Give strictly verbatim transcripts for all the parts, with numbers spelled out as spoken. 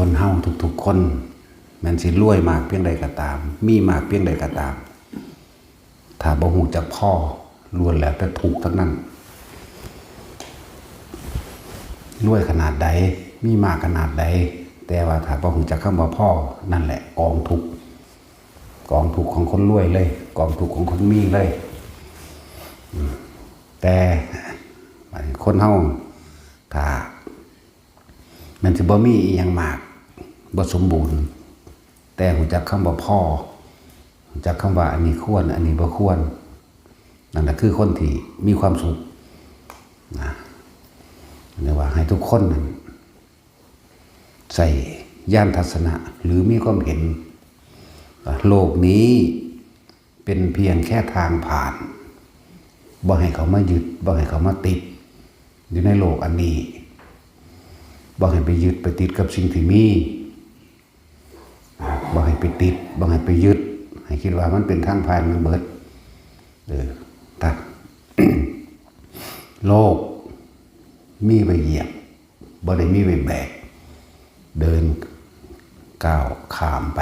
คนเฮาทุกๆคน แม่นสิรวยมากเพียงใดก็ตาม มีมากเพียงใดก็ตาม ถ้าบ่ฮู้จักพอ ล้วนแล้วแต่ทุกข์ทั้งนั้น รวยขนาดใด มีมากขนาดใด แต่ว่าถ้าบ่ฮู้จักคำว่าพอ นั่นแหละกองทุกข์ กองทุกข์ของคนรวยเลย กองทุกข์ของคนมีเลย อืม แต่ คนเฮา ถ้า แม่นสิบ่มีอีหยังมาก บ่สมบูรณ์ แต่ฮู้จักคำว่าพอ ฮู้จักคำว่าอันนี้ควร อันนี้บ่ควร นั่นแหละคือคนที่มีความสุขนะ เรียกว่าให้ทุกคนนั้นใส่ญาณทัศนะ หรือมีความเห็นว่าโลกนี้เป็นเพียงแค่ทางผ่าน บ่ให้เขามายึด บ่ให้เขามาติด อยู่ในโลกอันนี้ บ่ให้ไปยึดไปติดกับสิ่งที่มี บ่ให้ไปติด บ่ให้ไปยึด ให้คิดว่ามันเป็นทางผ่านมันเบิด เออ ถ้า โลกมีไว้เหยียบ บ่ได้มีไว้แบก เดินก้าวข้ามไป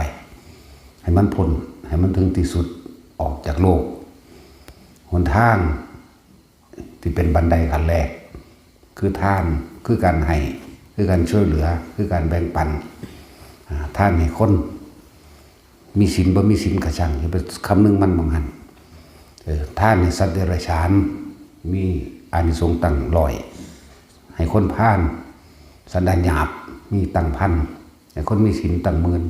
ให้มันพ้น ให้มันถึงที่สุด ออกจากโลก หนทางที่เป็นบันไดขั้นแรก คือทาน คือการให้ คือการช่วยเหลือ คือการแบ่งปัน อ่า ทานให้คน มีศีลบ่มีศีลก็ช่าง อย่าไปคำนึงมันหม่องหั้น เออ ทานให้สัตว์เดรัจฉาน มีอานิสงส์ตั้งร้อย ให้คนพาล สันดานหยาบ มีตั้งพัน ให้คนมีศีลตั้งหมื่น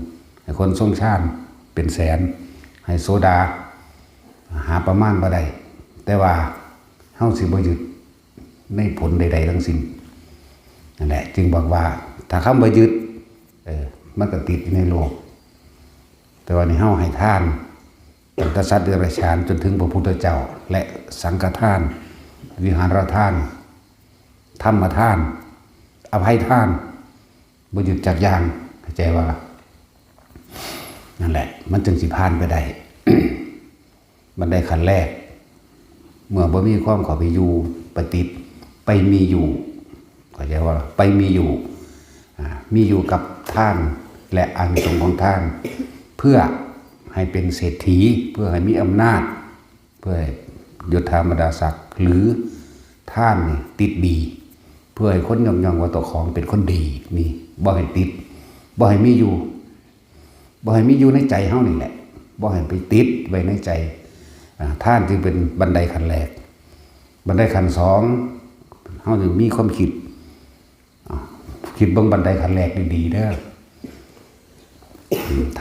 ให้คนทรงฌานเป็นแสน ให้โสดา หาประมาณบ่ได้ แต่ว่าเฮาสิบ่ยึดในผลใดๆทั้งสิ้น นั่นแหละ จึงบอกว่า ถ้าคำว่ายึด เออ มันก็ติดอยู่ในโลก แต่ว่านี่เฮาให้ทาน ตั้งแต่สัตว์เดรัจฉานจนถึงพระพุทธเจ้า และสังฆทาน วิหารทาน ธรรมทาน อภัยทาน บ่หยุดจักอย่าง เข้าใจบ่ล่ะ นั่นแหละ มันจึงสิผ่านไปได้ บันไดขั้นแรก เมื่อบ่มีความเข้าไปอยู่ ไปติด ไปมีอยู่ เข้าใจบ่ล่ะ ไปมีอยู่ อ่า มีอยู่กับทาน และอานิสงส์ของทาน เพื่อให้เป็นเศรษฐี เพื่อให้มีอำนาจ เพื่อให้ยศถาบรรดาศักดิ์ หรือทานนี่ติดดี เพื่อให้คนยกย่องว่าตัวของเป็นคนดี นี่ บ่ให้ติด บ่ให้มีอยู่ บ่ให้มีอยู่ในใจเฮานี่แหละ บ่ให้ไปติดไว้ในใจ อ่า ทานจึงเป็นบันไดขั้นแรก บันไดขั้นสอง เฮาจึงมีความคิด อ่า คิดเบิ่งบันไดขั้นแรกดีๆเด้อ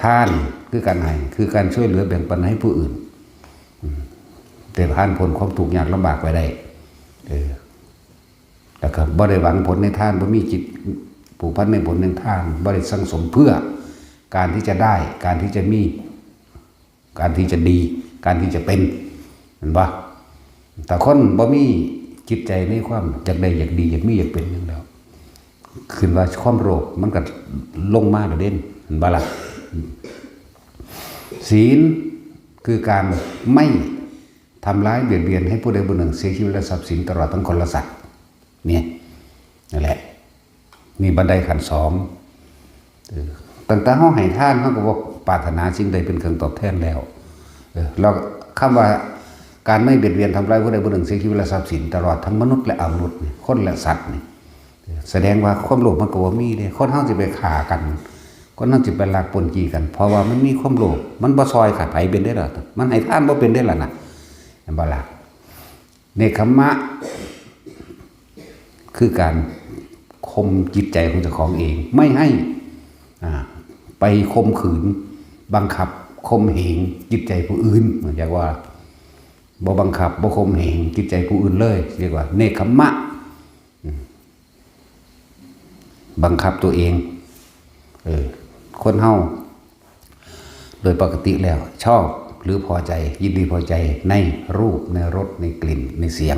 ทานคือการให้ คือการช่วยเหลือแบ่งปันให้ผู้อื่น อืม แต่ผ่านพ้นความทุกข์ยากลำบากไปได้ เออ แล้วก็บ่ได้หวังผลในทาน บ่มีจิตผูกพันในผลในทาน บ่ได้สั่งสมเพื่อการที่จะได้ การที่จะมี การที่จะดี การที่จะเป็น เห็นปะ แต่คนบ่มีจิตใจในความอยากได้ อยากดี อยากมี อยากเป็นหยังแล้ว ขึ้นว่าความโลภมันก็ลงมาแล้วเด่น เห็นปะล่ะ ศีลคือการไม่ทำร้ายเบียดเบียนให้ผู้ใดผู้หนึ่งเสียชีวิตและทรัพย์สินตลอดทั้งคนและสัตว์ เนี่ย นั่นแหละ นี่บันไดขั้นสอง เออ ตั้งแต่เฮาให้ทาน เฮาก็บ่ปรารถนาสิ่งใดเป็นเครื่องตอบแทนแล้ว เออ แล้วคำว่าการไม่เบียดเบียนทำร้ายผู้ใดผู้หนึ่งเสียชีวิตและทรัพย์สินตลอดทั้งมนุษย์และอมนุษย์นี่ คนและสัตว์นี่ เออ แสดงว่าความโลภมันก็บ่มีเด้ คนเฮาสิไปฆ่ากัน คนเฮาสิไปลักปล้นจี้กัน เพราะว่ามันมีความโลภ มันบ่ซ่อยไผเป็นเด้ล่ะ มันให้ทานบ่เป็นเด้ล่ะนะ เห็นบ่ล่ะ เนกขัมมะ คือการข่มจิตใจของเจ้าของเอง ไม่ให้ อ่า ไปข่มขืน บังคับข่มเหงจิตใจผู้อื่น เรียกว่า บ่บังคับ บ่ข่มเหงจิตใจผู้อื่นเลย เรียกว่า เนกขัมมะ อืม บังคับตัวเอง เออ คนเฮา โดยปกติแล้วชอบหรือพอใจ ยินดีพอใจในรูป ในรส ในกลิ่น ในเสียง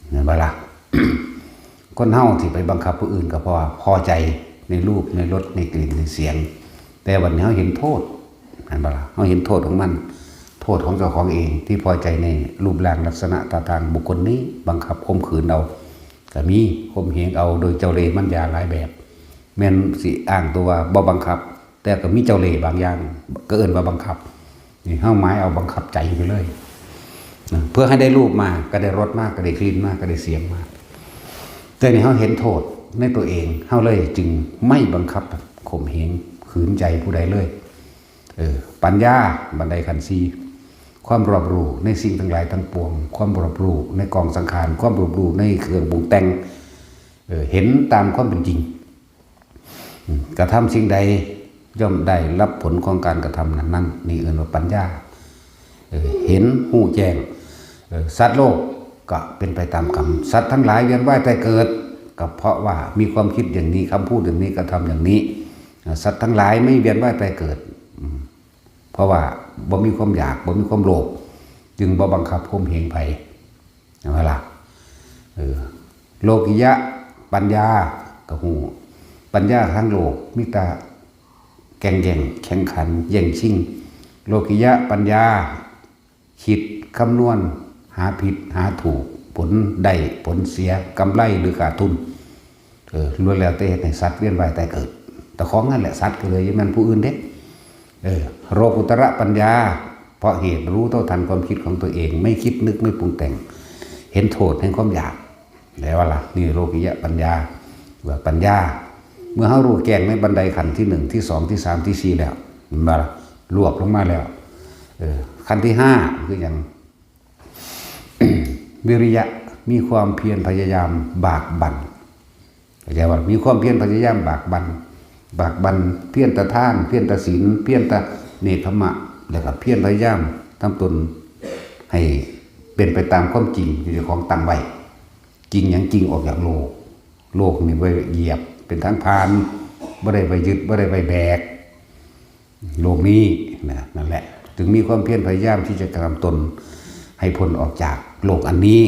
เห็นบ่ล่ะ คนเฮาที่ไปบังคับผู้อื่นก็เพราะว่าพอใจในรูป ในรส ในกลิ่น ในเสียง แต่วันนี้เฮาเห็นโทษ เห็นบ่ล่ะ เฮาเห็นโทษของมัน โทษของเจ้าของเองที่พอใจในรูปร่างลักษณะท่าทางบุคคลนี้ บังคับข่มขืนเอา ก็มี ข่มเหงเอาโดยเจ้าเล่ห์มารยาหลายแบบ แม่นสิอ้างตัวว่าบ่บังคับ แต่ก็มีเจ้าเล่ห์บางอย่าง ก็เอิ้นว่าบังคับ นี่เฮาหมายเอาบังคับใจไปเลยนะ เพื่อให้ได้รูปมา ก็ได้รสมา ก็ได้กลิ่นมา ก็ได้เสียงมา แต่นี่เฮาเห็นโทษในตัวเอง เฮาเลยจึงไม่บังคับข่มเหงขืนใจผู้ใดเลย เออ ปัญญาบันไดขั้นสี่ ความรอบรู้ในสิ่งทั้งหลายทั้งปวง ความรอบรู้ในกองสังขาร ความรอบรู้ในเครื่องปรุงแต่ง เออ เห็นตามความเป็นจริง อืม กระทำสิ่งใดย่อมได้รับผลของการกระทำนั้นๆ นี่เอิ้นว่าปัญญา เออ เห็นฮู้แจ้ง เออ สัตว์โลกก็เป็นไปตามกรรม สัตว์ทั้งหลายเวียนว่ายตายเกิด ก็เพราะว่ามีความคิดอย่างนี้ คำพูดอย่างนี้ กระทำอย่างนี้ เออ สัตว์ทั้งหลายไม่เวียนว่ายตายเกิด อืม เพราะว่าบ่มีความอยาก บ่มีความโลภ จึงบ่บังคับข่มเหงไผ เห็นบ่ล่ะ เออ โลกิยะปัญญา ก็ฮู้ ปัญญาทางโลก มีแต่แก่งแย่งแข่งขันแย่งชิง โลกิยะปัญญา คิดคำนวณ หาผิดหาถูก ผลได้ผลเสีย กำไรหรือขาดทุน เออ ล้วนแล้วแต่เฮ็ดให้สัตว์เวียนว่ายตายเกิด แต่ของนั่นแหละสัตว์ก็เลย ยังแม่นผู้อื่นเด้ เออ โลกุตระปัญญา เพราะเหตุรู้เท่าทันความคิดของตัวเอง ไม่คิดนึกไม่ปรุงแต่ง เห็นโทษแห่งความอยาก แล้วล่ะ นี่โลกิยะปัญญา ว่าปัญญา เมื่อเฮารู้แจ้งในบันไดขั้นที่หนึ่ง ที่สอง ที่สาม ที่สี่ แล้ว มันมารวบลงมาแล้ว เออ ขั้นที่ห้าคือหยัง วิริยะ มีความเพียรพยายามบากบั่น เข้าใจว่ามีความเพียรพยายามบากบั่น บากบั่น เพียรแต่ทาน เพียรแต่ศีล เพียรแต่เนกขัมมะ แล้วก็เพียรพยายามทำตนให้เป็นไปตามความจริงที่เจ้าของตั้งไว้ จริงหยัง จริงออกจากโลก โลกนี่บ่ได้เหยียบเป็นทางผ่าน บ่ได้ไปยึด บ่ได้ไปแบก โลกนี้นะ นั่นแหละ จึงมีความเพียรพยายามที่จะกระทำตนให้พ้นออกจากโลกอันนี้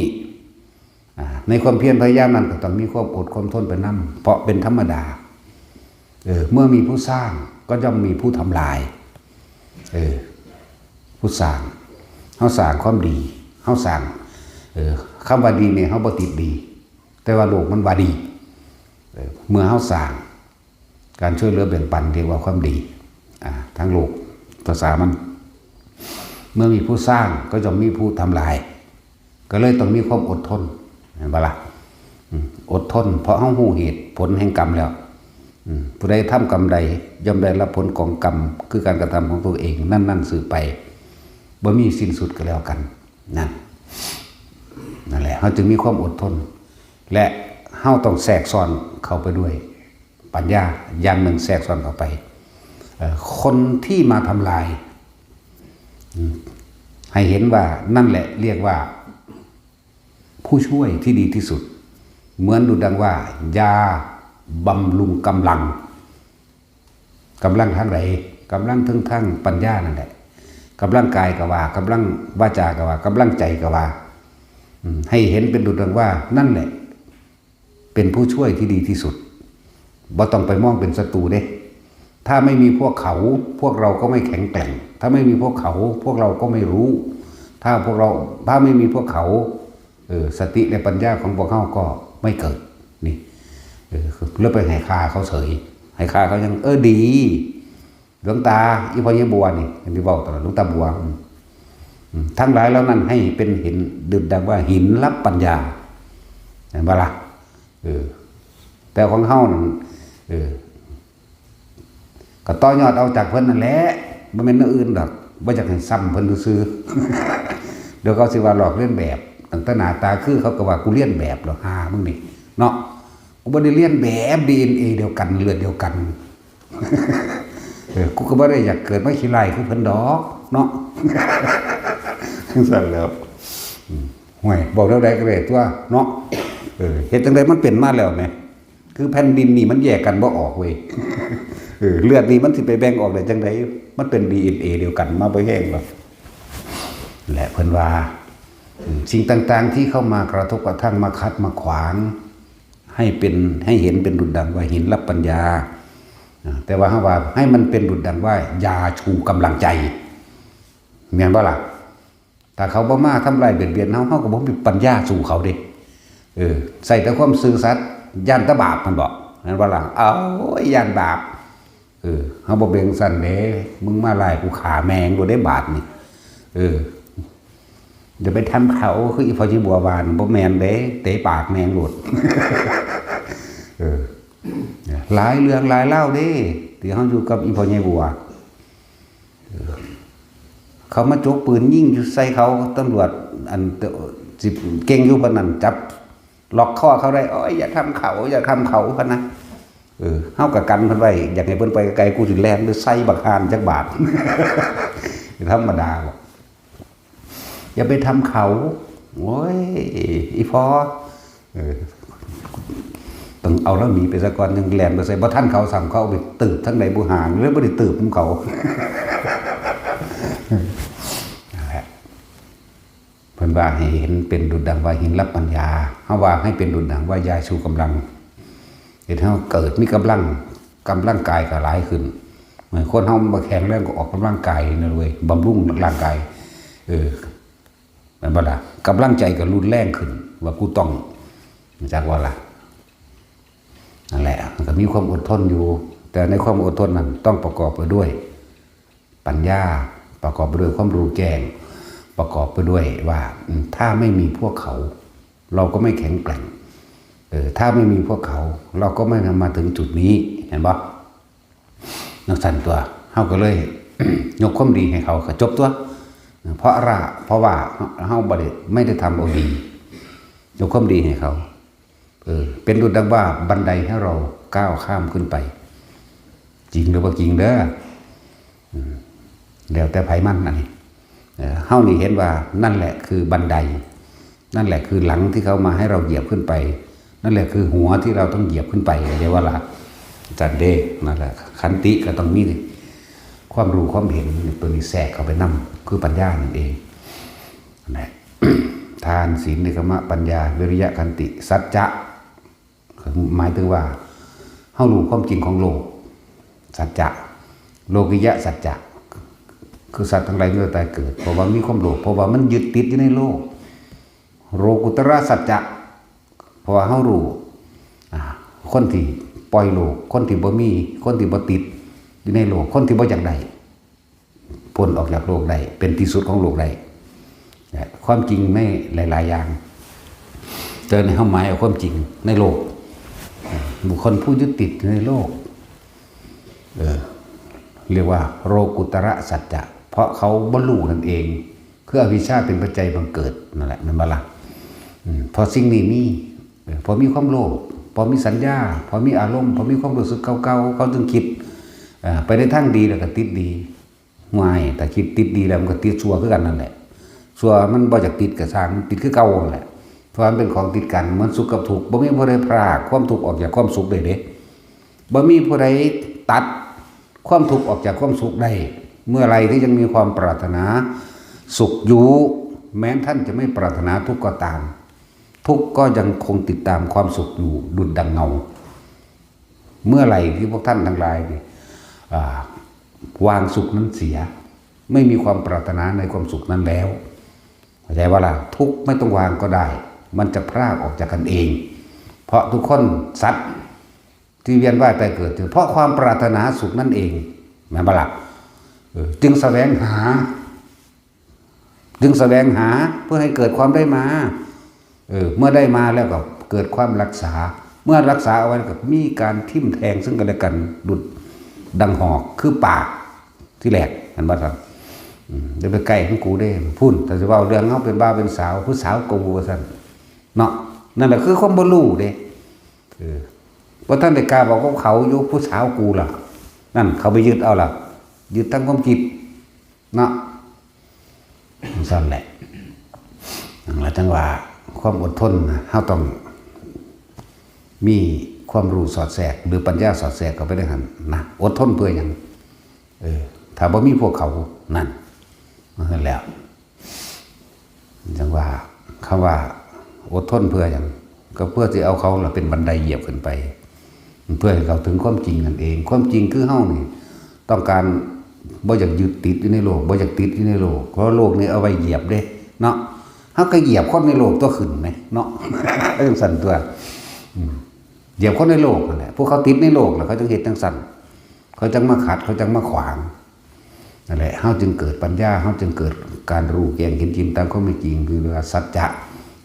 อ่า ในความเพียรพยายามนั้นก็ต้องมีความอดความทนไปนำ เพราะเป็นธรรมดา เออ เมื่อมีผู้สร้างก็ย่อมมีผู้ทำลาย เออ ผู้สร้าง เฮาสร้างความดี เฮาสร้าง เออ คำว่าดีเนี่ยเฮาบ่ติดดี แต่ว่าโลกมันว่าดี เออ เมื่อเฮาสร้าง การช่วยเหลือแบ่งปันเรียกว่าความดี อ่า ทั้งโลก ภาษามัน เมื่อมีผู้สร้างก็ย่อมมีผู้ทำลาย ก็เลยต้องมีความอดทน เห็นบ่ล่ะ อืม อดทน เพราะเฮาฮู้เหตุผลแห่งกรรมแล้ว อืม ผู้ใดทำกรรมใด ย่อมได้รับผลของกรรม คือการกระทำของตัวเอง นั่นๆ สืบไป บ่มีสิ้นสุดก็แล้วกัน นั่น นั่นแหละ เฮาจึงมีความอดทน และเฮาต้องแทรกซ้อนเข้าไปด้วยปัญญาอย่างหนึ่งแทรกซ้อนเข้าไป เอ่อ คนที่มาทำลาย อืม ให้เห็นว่านั่นแหละเรียกว่าผู้ช่วยที่ดีที่สุด เหมือนดุจดังว่ายาบำรุงกำลัง กำลังทางใด กำลังเทิงทางปัญญานั่นแหละ กำลังกายก็ว่า กำลังวาจาก็ว่า กำลังใจก็ว่า อืม ให้เห็นเป็นดุจดังว่านั่นแหละ เป็นผู้ช่วยที่ดีที่สุด บ่ต้องไปมองเป็นศัตรูเด้ ถ้าไม่มีพวกเขา พวกเราก็ไม่แข็งแกร่ง ถ้าไม่มีพวกเขา พวกเราก็ไม่รู้ ถ้าพวกเรา ถ้าไม่มีพวกเขา เออ สติและปัญญาของพวกเฮาก็ไม่เกิด นี่ เออ แล้วไปให้ค่าเขาเฉย ให้ค่าเขายัง เออ ดี หลวงตา อีพ่อใหญ่บัวนี่ ที่เว้าตลอด หลวงตาบัว อืม อืม ทั้งหลายเหล่านั้นให้เป็นเห็นดุจดังว่าหินลับปัญญา เห็นบ่ล่ะ เออ แต่ของเฮานั่น เออ ก็ต่อยอดเอาจากเพิ่นนั่นแหละ บ่แม่นแนวอื่นดอก บ่อยากให้ซ้ำเพิ่นซื่อๆ เดี๋ยวเขาสิว่าลอกเลียนแบบ ตั้งแต่หน้าตาคือเขาก็ว่ากูเลียนแบบแล้ว ห่ามึงนี่ เนาะ กูบ่ได้เลียนแบบ ดีเอ็นเอ เดียวกัน เลือดเดียวกัน เออ กูก็บ่ได้อยากเกิดมาขี้ร้ายคือเพิ่นดอก เนาะ จั่งซั้นแหล้ว อืม ห่วย เว้าแนวใดก็ได้ตั๊ว เนาะ เออ เฮ็ดจั่งใดมันเป็นมาแล้วแหม คือแผ่นดินนี่มันแยกกันบ่ออกเว้ย เออ เลือดนี่มันสิไปแบ่งออกได้จั่งใด มันเป็น ดีเอ็นเอ เดียวกัน มาบ่แฮงดอก และเพิ่นว่า อืม สิ่งต่างๆที่เข้ามากระทบกระทั่ง มาขัดมาขวาง ให้เป็น ให้เห็นเป็นดุจดังว่าหินลับปัญญา อ่า แต่ว่าเฮาว่าให้มันเป็นดุจดังว่ายาชูกำลังใจ แม่นบ่ล่ะ? ถ้าเขาบ่มาทำร้ายเบียดเบียนเฮา เฮาก็บ่มีปัญญาสู้เขาเด้ เออ ใช้แต่ความซื่อสัตย์ ย้านแต่บาป มันบอก แม่นบ่ล่ะ เอ้ย ย่านบาป เออ เฮาบ่เป็นจั่งซั้นเด้ มึงมาไล่กูฆ่าแม่งโลดเด้บาดนี่ เออ อย่าไปทำเขา คืออีพ่อใหญ่บัวว่านั่น บ่แม่นเด้ เตะปากแม่งโลด เออ หลายเรื่องหลายราวเด้ ที่เฮาอยู่กับอีพ่อใหญ่บัว เขามาจกปืนยิงอยู่ใส่เขา ตำรวจ อัน สิเก่งอยู่ปานนั้น จับล็อกคอเขาได้ โอ้ย อย่าทำเขา อย่าทำเขา พะนะ เออ เฮาก็กันเพิ่นไว้ อยากให้เพิ่นไปไกล กูสิแล่นไปใส่บักห่านจักบาด ธรรมดาบ่ อย่าไปทำเขา โอ้ย อีพ่อ เออ ต้องเอาลาวหนีไปซะก่อน ยังแล่นไปใส่ บ่ทันเขาซ้ำ เขาเอาไปตืบทางใดบ่ห่าง เลยบ่ได้ตืบนำเขา นั่นแหละ เพิ่นว่าให้เห็นเป็นดุจดังว่าหินรับปัญญา เฮาว่าให้เป็นดุจดังว่ายาชูกำลัง เฮ็ดให้เฮาเกิดมีกำลัง กำลังกายก็หลายขึ้น เหมือนคนเฮาบ่แข็งแรงก็ออกกำลังกายนั่นเว้ย บำรุงร่างกาย เออ แม่นบ่ล่ะ กำลังใจก็รุนแรงขึ้น ว่ากูต้อง รู้จักบ่ล่ะ นั่นแหละ มันก็มีความอดทนอยู่ แต่ในความอดทนนั้นต้องประกอบไปด้วยปัญญา ประกอบไปด้วยความรู้แจ้ง ประกอบไปด้วยว่า อืม ถ้าไม่มีพวกเขา เราก็ไม่แข็งแกร่ง เออ ถ้าไม่มีพวกเขา เราก็ไม่มาถึงจุดนี้ เห็นบ่ จั่งซั้นตั๊ว เฮาก็เลย ยกความดีให้เขา ก็จบตั๊ว เพราะว่า เพราะว่าเฮาบ่ได้ ไม่ได้ทำเอาดี ยกความดีให้เขา เออ เป็นดุจดังว่าบันไดให้เราก้าวข้ามขึ้นไป จริงหรือบ่จริงเด้อ อืม แล้วแต่ไผมันอันนี้ เออ เฮานี่เห็นว่านั่นแหละคือบันได นั่นแหละคือหลังที่เขามาให้เราเหยียบขึ้นไป นั่นแหละคือหัวที่เราต้องเหยียบขึ้นไป เรียกว่าหลัก จั่งซั้นเด้ นั่นแหละ ขันติก็ต้องมีความรู้ความเห็นตัวนี้แทรกเข้าไปนำ คือปัญญานั่นเอง นะ ทาน ศีล เนกขัมมะ ปัญญา วิริยะ ขันติ สัจจะ หมายถึงว่า เฮารู้ความจริงของโลก สัจจะ โลกิยะสัจจะ คือสัตว์ทั้งหลายเมื่อตายเกิด เพราะว่ามีความโลภ เพราะว่ามันยึดติดอยู่ในโลก โลกุตระสัจจะ เพราะว่าเฮารู้ อ่า คนที่ปล่อยโลก คนที่บ่มี คนที่บ่ติดอยู่ในโลก คนที่บ่อยากได้ พ้นออกจากโลกได้ เป็นที่สุดของโลกได้ และความจริงในหลายๆ อย่าง แต่ในเฮาหมายเอาความจริงในโลก บุคคลผู้ยึดติดในโลก เออ เรียกว่าโลกุตระสัจจะ เพราะเขาบ่รู้นั่นเอง คืออวิชชาเป็นปัจจัยบังเกิดนั่นแหละ แม่นบ่ล่ะ อืม พอสิ่งนี้มี เออ พอมีความโลภ พอมีสัญญา พอมีอารมณ์ พอมีความรู้สึกเก่าๆ เขาจึงคิด เอ่อ ไปในทางดีแล้วก็ติดดี ห่วย ถ้าคิดติดดีแล้วมันก็ติดชั่วคือกันนั่นแหละ ชั่วมันบ่อยากติดก็ซ่าง มันติดคือเก่านั่นแหละ เพราะมันเป็นของติดกัน เหมือนสุขกับทุกข์ บ่มีผู้ใดพรากความทุกข์ออกจากความสุขได้เด้ บ่มีผู้ใดตัดความทุกข์ออกจากความสุขได้ เมื่อไรที่ยังมีความปรารถนาสุขอยู่ แม้ท่านจะไม่ปรารถนาทุกข์ก็ตาม ทุกข์ก็ยังคงติดตามความสุขอยู่ดุจดังเงา เมื่อไหร่ที่พวกท่านทั้งหลายนี่ อ่า วางสุขนั้นเสีย ไม่มีความปรารถนาในความสุขนั้นแล้ว เข้าใจว่าล่ะ ทุกข์ไม่ต้องวางก็ได้ มันจะพรากออกจากกันเอง เพราะทุกคนสัตว์ที่เวียนว่ายตายเกิด เพราะความปรารถนาสุขนั่นเอง แม่นบ่ล่ะ เออ จึงแสวงหา จึงแสวงหาเพื่อให้เกิดความได้มา เออ เมื่อได้มาแล้วก็เกิดความรักษา เมื่อรักษาเอาไว้ก็มีการทิ่มแทงซึ่งกันและกัน ดุจดังหอก คือปากที่แหลก เห็นบ่ครับ อืม อย่าไปใกล้ของกูเด้ พุ้น ถ้าสิเว้าเรื่องเฮาเป็นบ่าวเป็นสาว ผู้สาวกูว่าซั่น เนาะ นั่นแหละคือความบ่รู้เด้ เออ บ่ทันได้กล้าบอกกับเขาอยู่ ผู้สาวกูล่ะ นั่นเขาไปยึดเอาล่ะ ยึดทั้งความคิด เนาะ จั่งซั้นแหละ นั่นล่ะจั่งว่าความอดทนนะ เฮาต้องมีความรู้สอดแทรก หรือปัญญาสอดแทรกเข้าไปในหั่นนะ อดทนเพื่อหยัง เออ ถ้าบ่มีพวกเขา นั่น นั่นแหละ จั่งว่า คำว่าอดทนเพื่อหยัง ก็เพื่อสิเอาเขาล่ะเป็นบันไดเหยียบขึ้นไป เพื่อให้เขาถึงความจริงนั่นเอง ความจริงคือเฮานี่ ต้องการ บ่อยากยึดติดอยู่ในโลก บ่อยากติดอยู่ในโลก เพราะโลกนี่เอาไว้เหยียบเด้ เนาะ เฮาก็เหยียบคนในโลกตั๊วขึ้นแหม เนาะ จั่งซั้นตั๊ว อืม เหยียบคนในโลกนั่นแหละ ผู้เขาติดในโลกแล้วเขาจังเฮ็ดจังซั่น เขาจังมาขัด เขาจังมาขวาง นั่นแหละ เฮาจึงเกิดปัญญา เฮาจึงเกิดการรู้แจ้งเห็นจริงตามความเป็นจริง คือเรียกว่าสัจจะ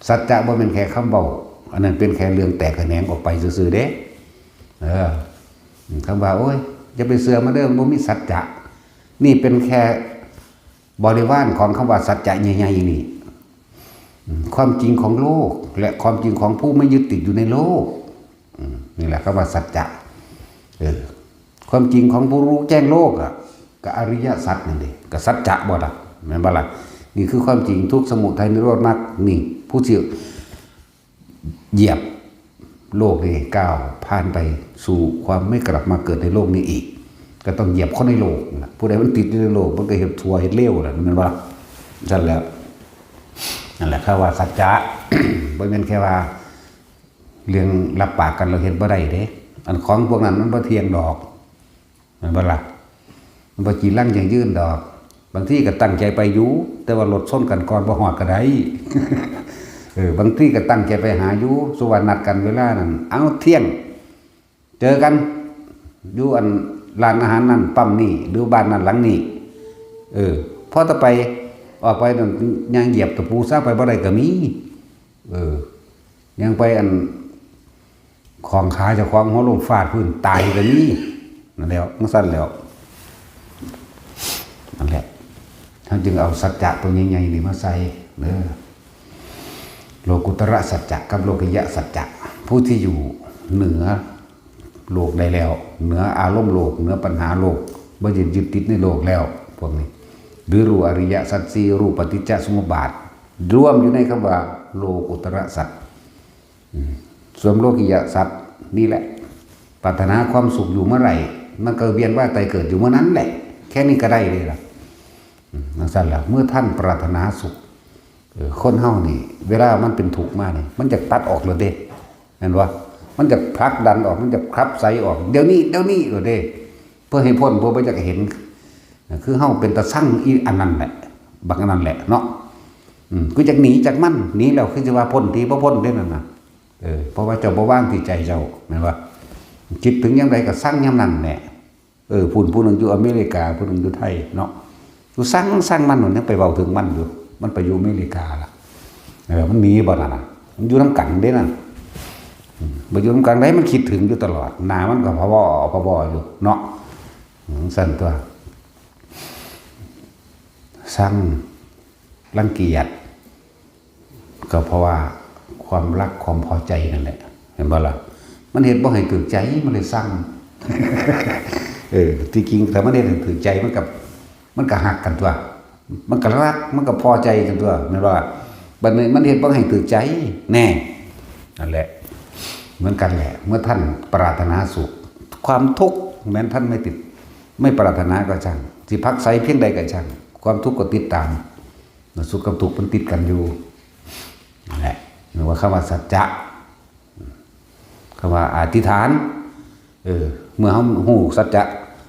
สัจจะบ่แม่นแค่คำเว้า อันนั้นเป็นแค่เรื่องแตกแขนงออกไปซื่อๆเด้ เออ คำว่า โอ้ย อย่าไปเชื่อมันเด้อ มันบ่มีสัจจะ นี่เป็นแค่บริวารของคำว่าสัจจะใหญ่ๆนี่ อืม ความจริงของโลก และความจริงของผู้ไม่ยึดติดอยู่ในโลก อืม นี่แหละคำว่าสัจจะ เออ ความจริงของผู้รู้แจ้งโลกอะ ก็อริยสัจนั่นเอง ก็สัจจะบ่ล่ะ แม่นบ่ล่ะ นี่คือความจริง ทุกข์ สมุทัย นิโรธ มรรค นี่ ผู้ที่เหยียบโลกนี่ ก้าวผ่านไปสู่ความไม่กลับมาเกิดในโลกนี้อีก ก็ต้องเหยียบคนในโลกนะ ผู้ใดมันติดอยู่ในโลก มันก็เฮ็ดชั่วเฮ็ดเลวแหละ แม่นบ่ล่ะ ซั่นแหละ นั่นแหละ คำว่าสัจจะ บ่แม่นแค่ว่า เรื่องรับปากกันแล้วเฮ็ดบ่ได้เด้ อันของพวกนั้นมันบ่เที่ยงดอก แม่นบ่ล่ะ มันบ่จีรังยั่งยืนดอก บางทีก็ตั้งใจไปอยู่ แต่ว่ารถชนกันก่อนบ่ฮอดก็ได้ เออ บางทีก็ตั้งใจไปหาอยู่ สมมุติว่านัดกันเวลานั้น เอา เที่ยง เจอกัน อยู่อันร้านอาหารนั่น ปั๊มนี่ หรือบ้านนั่นหลังนี้ เออ พอต่อไป ออกไปนั่น ย่างเหยียบตะปูซะ ไปบ่ได้ก็มี เออ ย่างไปอัน ของขาเจ้าของหัวลงฟาดพื้นตายก็มี นั่นแหล้ว จั่งซั่นแหล้ว นั่นแหละ เฮาจึงเอาสัจจะตัวใหญ่ๆนี่มาใส่เด้อ โลกุตระสัจจะกับโลกิยะสัจจะ ผู้ที่อยู่เหนือโลกได้แล้ว เหนืออารมณ์โลก เหนือปัญหาโลก บ่ยึด ยึดติดในโลกแล้ว พวกนี้ หรือรู้อริยสัจสี่ รู้ปฏิจจสมุปบาท รวมอยู่ในคำว่าโลกุตระสัจ อืม ส่วนโลกิยสัจนี่แหละ ปรารถนาความสุขอยู่เมื่อไหร่ มันก็เวียนว่ายตายเกิดอยู่เมื่อนั้นแหละ แค่นี้ก็ได้เลยล่ะ อืม จั่งซั่นล่ะ เมื่อท่านปรารถนาสุข เออ คนเฮานี่ เวลามันเป็นทุกข์มานี่ มันจะตัดออกเลยเด้ แม่นบ่ มันจะผลักดันออก มันจะขับไสออก เดี๋ยวนี้ เดี๋ยวนี้เลยเด้ เพื่อให้พ้น เพื่อบ่อยากเห็น คือเฮาเป็นตาซังอีอันนั้นแหละ บักอันนั้นแหละเนาะ อืม คือจักหนีจากมัน หนีแล้วคือสิว่าพ้นติ บ่พ้นเด้นั่นน่ะ เออ เพราะว่าเจ้าบ่วางที่ใจเจ้า แม่นบ่ คิดถึงยามใดก็ซังยามนั้นแหละ เออ พู้นผู้หนึ่งอยู่อเมริกา ผู้หนึ่งอยู่ไทยเนาะ อยู่ซัง ซังมัน มันยังไปเว้าถึงมันอยู่ มันไปอยู่อเมริกาล่ะ เออ มันหนีบ่นั่นน่ะ มันอยู่นำกันเด้นั่น อืม บ่อยู่นำกันได้ มันคิดถึงอยู่ตลอด หน้ามันก็พะวอ พะวออยู่เนาะ อืม ซั่นตัว ซัง รังเกียจ ก็เพราะว่าความรักความพอใจนั่นแหละ เห็นบ่ล่ะ มันเฮ็ดบ่ให้ถูกใจ มันเลยซัง เออ ที่จริงถ้ามันเฮ็ดให้ถูกใจ มันก็ มันก็ฮักกันตัว มันก็รัก มันก็พอใจกันตัว แม่นบ่ล่ะ บัดนี้มันเฮ็ดบ่ให้ถูกใจ แน่ นั่นแหละ เหมือนกันแหละ เมื่อท่านปรารถนาสุข ความทุกข์แม้นท่านไม่ติด ไม่ปรารถนาก็ช่าง สิพักไสเพียงใดก็ช่าง ความทุกข์ก็ติดตาม สุขกับทุกข์มันติดกันอยู่ นั่นแหละ เรียกว่าคำว่าสัจจะ คำว่าอธิษฐาน เออ เมื่อเฮาฮู้สัจจะ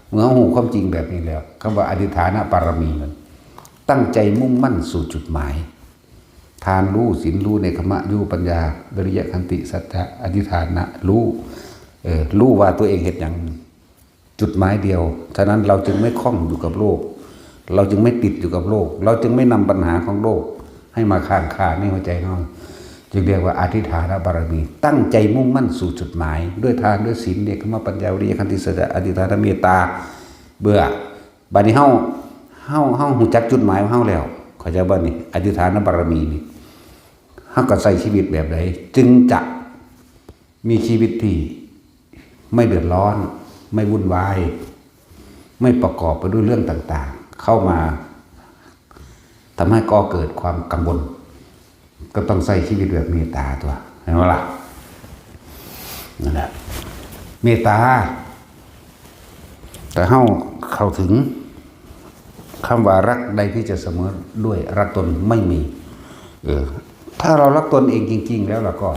เมื่อเฮาฮู้ความจริงแบบนี้แล้ว คำว่าอธิษฐานบารมีมัน ตั้งใจมุ่งมั่นสู่จุดหมาย ทานรู้ ศีลรู้ เนกขัมมะรู้ ปัญญา วิริยะ ขันติ สัจจะ อธิษฐานะรู้ เออ รู้ว่าตัวเองเฮ็ดหยัง จุดหมายเดียว ฉะนั้นเราจึงไม่ข้องอยู่กับโลก เราจึงไม่ติดอยู่กับโลก เราจึงไม่นำปัญหาของโลกให้มาค้างคาในหัวใจของเรา จึงเรียกว่าอธิษฐานบารมี ตั้งใจมุ่งมั่นสู่จุดหมาย ด้วยทาน ด้วยศีล เนกขัมมะ ปัญญา วิริยะ ขันติ สัจจะ อธิษฐาน เมตตา เบื่อ บัดนี้เฮา เฮา เฮาฮู้จักจุดหมายของเฮาแล้ว เข้าใจบ่นี่ อธิษฐานบารมีนี่ เฮาก็ใช้ชีวิตแบบใด จึงจะมีชีวิตที่ไม่เดือดร้อน ไม่วุ่นวาย ไม่ประกอบไปด้วยเรื่องต่างๆ เข้ามาทำให้ก่อเกิดความกังวล ก็ต้องใช้ชีวิตแบบเมตตาตัว เห็นบ่ล่ะ นั่นแหละ เมตตา แต่เฮาเข้าถึงคำว่ารักใดที่จะเสมอด้วยรักตนไม่มี เออ ถ้าเรารักตนเองจริงๆ แล้วเราก็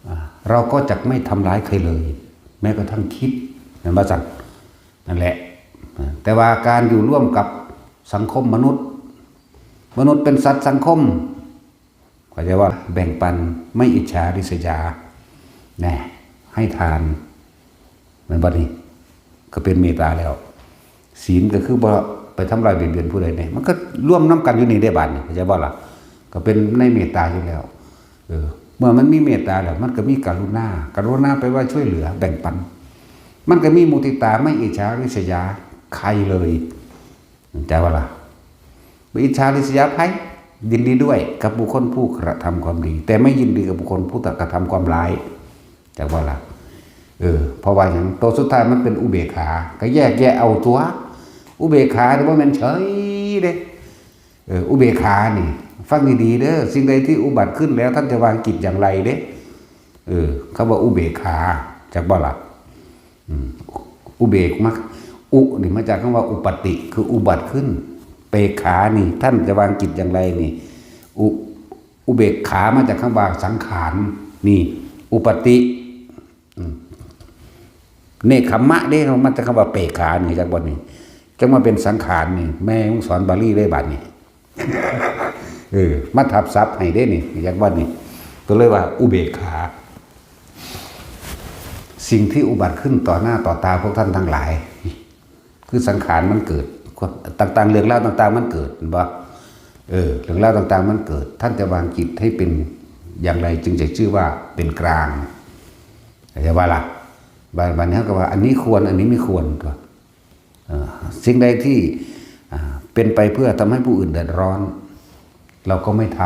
อ่า เราก็จะไม่ทำร้ายใครเลย แม้กระทั่งคิด แม่นบ่ซั่น นั่นแหละ แต่ว่าการอยู่ร่วมกับสังคมมนุษย์ มนุษย์เป็นสัตว์สังคม เข้าใจว่าแบ่งปัน ไม่อิจฉาริษยา แน่ ให้ทาน แม่นบ่นี่ ก็เป็นเมตตาแล้ว ศีลก็คือบ่ไปทำร้ายเบียดเบียนผู้ใดเนี่ย มันก็รวมนำกันอยู่นี่ได้บาดนี่ เข้าใจบ่ล่ะ ก็เป็นในเมตตาอยู่แล้ว เออ เมื่อมันมีเมตตาแล้ว มันก็มีกรุณา กรุณาแปลว่าช่วยเหลือแบ่งปัน มันก็มีมุทิตา ไม่อิจฉาริษยาใครเลย เข้าใจบ่ล่ะ ไม่อิจฉาริษยาใคร ยินดีด้วยกับบุคคลผู้กระทำความดี แต่ไม่ยินดีกับบุคคลผู้กระทำความร้าย เข้าใจบ่ล่ะ เออ เพราะว่าหยัง ตัวสุดท้ายมันเป็นอุเบกขา ก็แยกแยะเอาตัว อุเบกขาเนี่ยบ่แม่นเฉยเด้ เออ อุเบกขานี่ ฟังดีๆเด้อ สิ่งใดที่อุบัติขึ้นแล้ว ท่านจะวางจิตอย่างไรเด้ เออ คำว่าอุเบกขา จักบ่ล่ะ อืม อุเบกมา อุนี่มาจากคำว่าอุปปตติ คืออุบัติขึ้น เปกขานี่ ท่านจะวางจิตอย่างไรนี่ อุ อุเบกขามาจากคำว่าสังขาร นี่ อุปปตติ อืม เนกขัมมะเด้ มาจากคำว่าเปกขานี่ จักบ่นี่ จังมาเป็นสังขารนี่ แม่มึงสอนบาลีได้บาดนี่ เออ มาทับศัพท์ให้เด้นี่ จักบ่นี่ ก็เลยว่าอุเบกขา สิ่งที่อุบัติขึ้นต่อหน้าต่อตาพวกท่านทั้งหลาย คือสังขารมันเกิด ต่างๆ เรื่องราวต่างๆ มันเกิด เห็นบ่ เออ เรื่องราวต่างๆ มันเกิด ท่านจะวางจิตให้เป็นอย่างไรจึงจะชื่อว่าเป็นกลาง เข้าใจบ่ล่ะ บาด บาดนี้เขาก็ว่า อันนี้ควร อันนี้ไม่ควรตัว เอ่อ สิ่งใดที่ อ่า เป็นไปเพื่อทำให้ผู้อื่นเดือดร้อน เราก็ไม่ท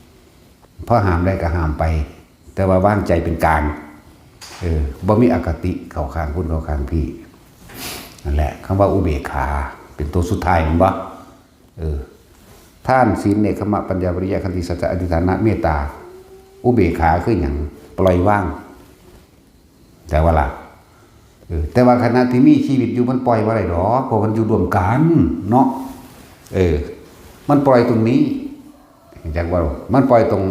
ำ เพราะห้ามได้ก็ห้ามไป แต่ว่าวางใจเป็นกลาง เออ บ่มีอคติเข้าข้างพุ้นเข้าข้างพี้ นั่นแหละ คำว่าอุเบกขา เป็นตัวสุดท้าย เห็นบ่ เออ ทาน ศีล เนกขัมมะ ปัญญา วิริยะ ขันติ สัจจะ อธิษฐานะ เมตตา อุเบกขาคือหยัง ปล่อยวาง เข้าใจบ่ล่ะ เออ แต่ว่าขณะที่มีชีวิตอยู่มันปล่อยบ่ได้ดอก เพราะมันอยู่ร่วมกันเนาะ เออ มันปล่อยตรงนี้ เข้าใจบ่ มันปล่อยตรง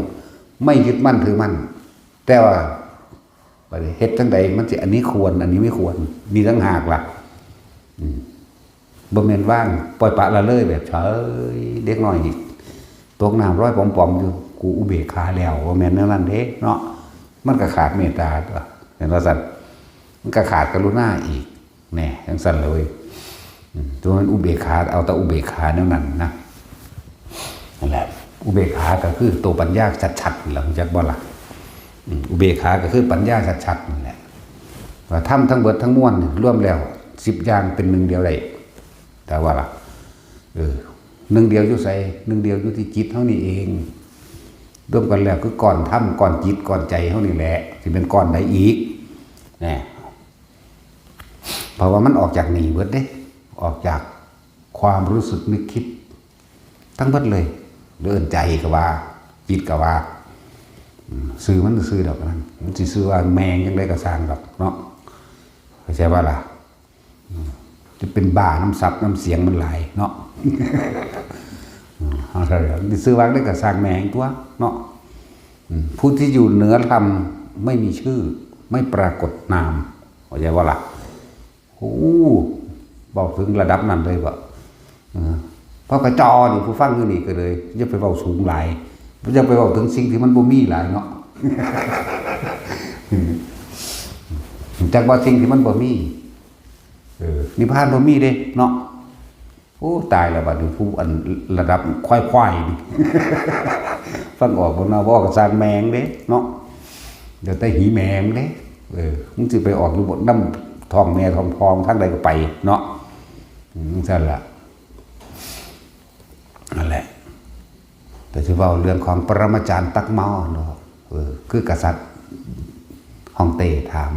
ไม่ยึดมั่นถือมั่น แต่ว่า บัดนี้เฮ็ดจั่งใดมันสิ อันนี้ควร อันนี้ไม่ควร มีต่างหากล่ะ อืม บ่แม่นวางปล่อยปละละเลยแบบเฉย เด็กน้อยนี่ตกน้ำลอยป๋อมๆอยู่ กูอุเบกขาแล้ว บ่แม่นแนวนั้นเด้เนาะ มันก็ขาดเมตตาตัว เห็นว่าซั่น มันก็ขาดกรุณาอีก แน่ จั่งซั่นเลย อืม ตัวมันอุเบกขา เอาแต่อุเบกขาแนวนั้นนะ นั่นแหละ อุเบกขาก็คือตัวปัญญาชัดๆ นั่นแหละ รู้จักบ่ล่ะ อืม อุเบกขาก็คือปัญญาชัดๆ นั่นแหละ ว่าธรรมทั้งเบิดทั้งมวลนี่รวมแล้ว สิบอย่างเป็นหนึ่งเดียวได้ แต่ว่าล่ะ เออ หนึ่งเดียวอยู่ไส หนึ่งเดียวอยู่ที่จิตเฮานี่เอง รวมกันแล้วคือก้อนธรรม ก้อนจิต ก้อนใจเฮานี่แหละ สิเป็นก้อนใดอีก แน่ เพราะว่ามันออกจากนี่เบิดเด้ ออกจากความรู้สึกนึกคิด ทั้งเบิดเลย เรื่องใจก็ว่า จิตก็ว่า อืม ซื่อมันซื่อดอกนั้น มันสิซื่อว่าแมงจั่งใดก็ซ่างดอกเนาะ เข้าใจบ่ล่ะ อืม จะเป็นบ้าน้ำสับน้ำเสียงมันหลายเนาะ อืม เอาเถอะ ซื่อว่าได้ก็ซ่างแมงตัวเนาะ อืม ผู้ที่อยู่เหนือธรรมไม่มีชื่อ ไม่ปรากฏนาม เข้าใจบ่ล่ะ โอ้ เว้าถึงระดับนั้นเลยบ่ เออ พระกระจอนี่ ผู้ฟังอยู่นี่ก็เลย อย่าไปเว้าสูงหลาย อย่าไปเว้าถึงสิ่งที่มันบ่มีหลายเนาะ จักว่าสิ่งที่มันบ่มี เออ นิพพานบ่มีเด้เนาะ โอ้ ตายแล้วบัดนี้ ผู้อันระดับควายๆนี่ ฟังออกบ่เนาะ บ่ออกก็ซ่างแมงเด้เนาะ เดี๋ยวแต่หีแมงเด้ เออ มึงสิไปออกอยู่บนน้ำท้องแม่ท้องพ่อทางใดก็ไปเนาะ อืม จั่งซั่นล่ะ นั่นแหละ แต่สิเว้าเรื่องของปรมาจารย์ตั๊กเมาเนาะ เออ คือกษัตริย์ฮ่องเต้ถาม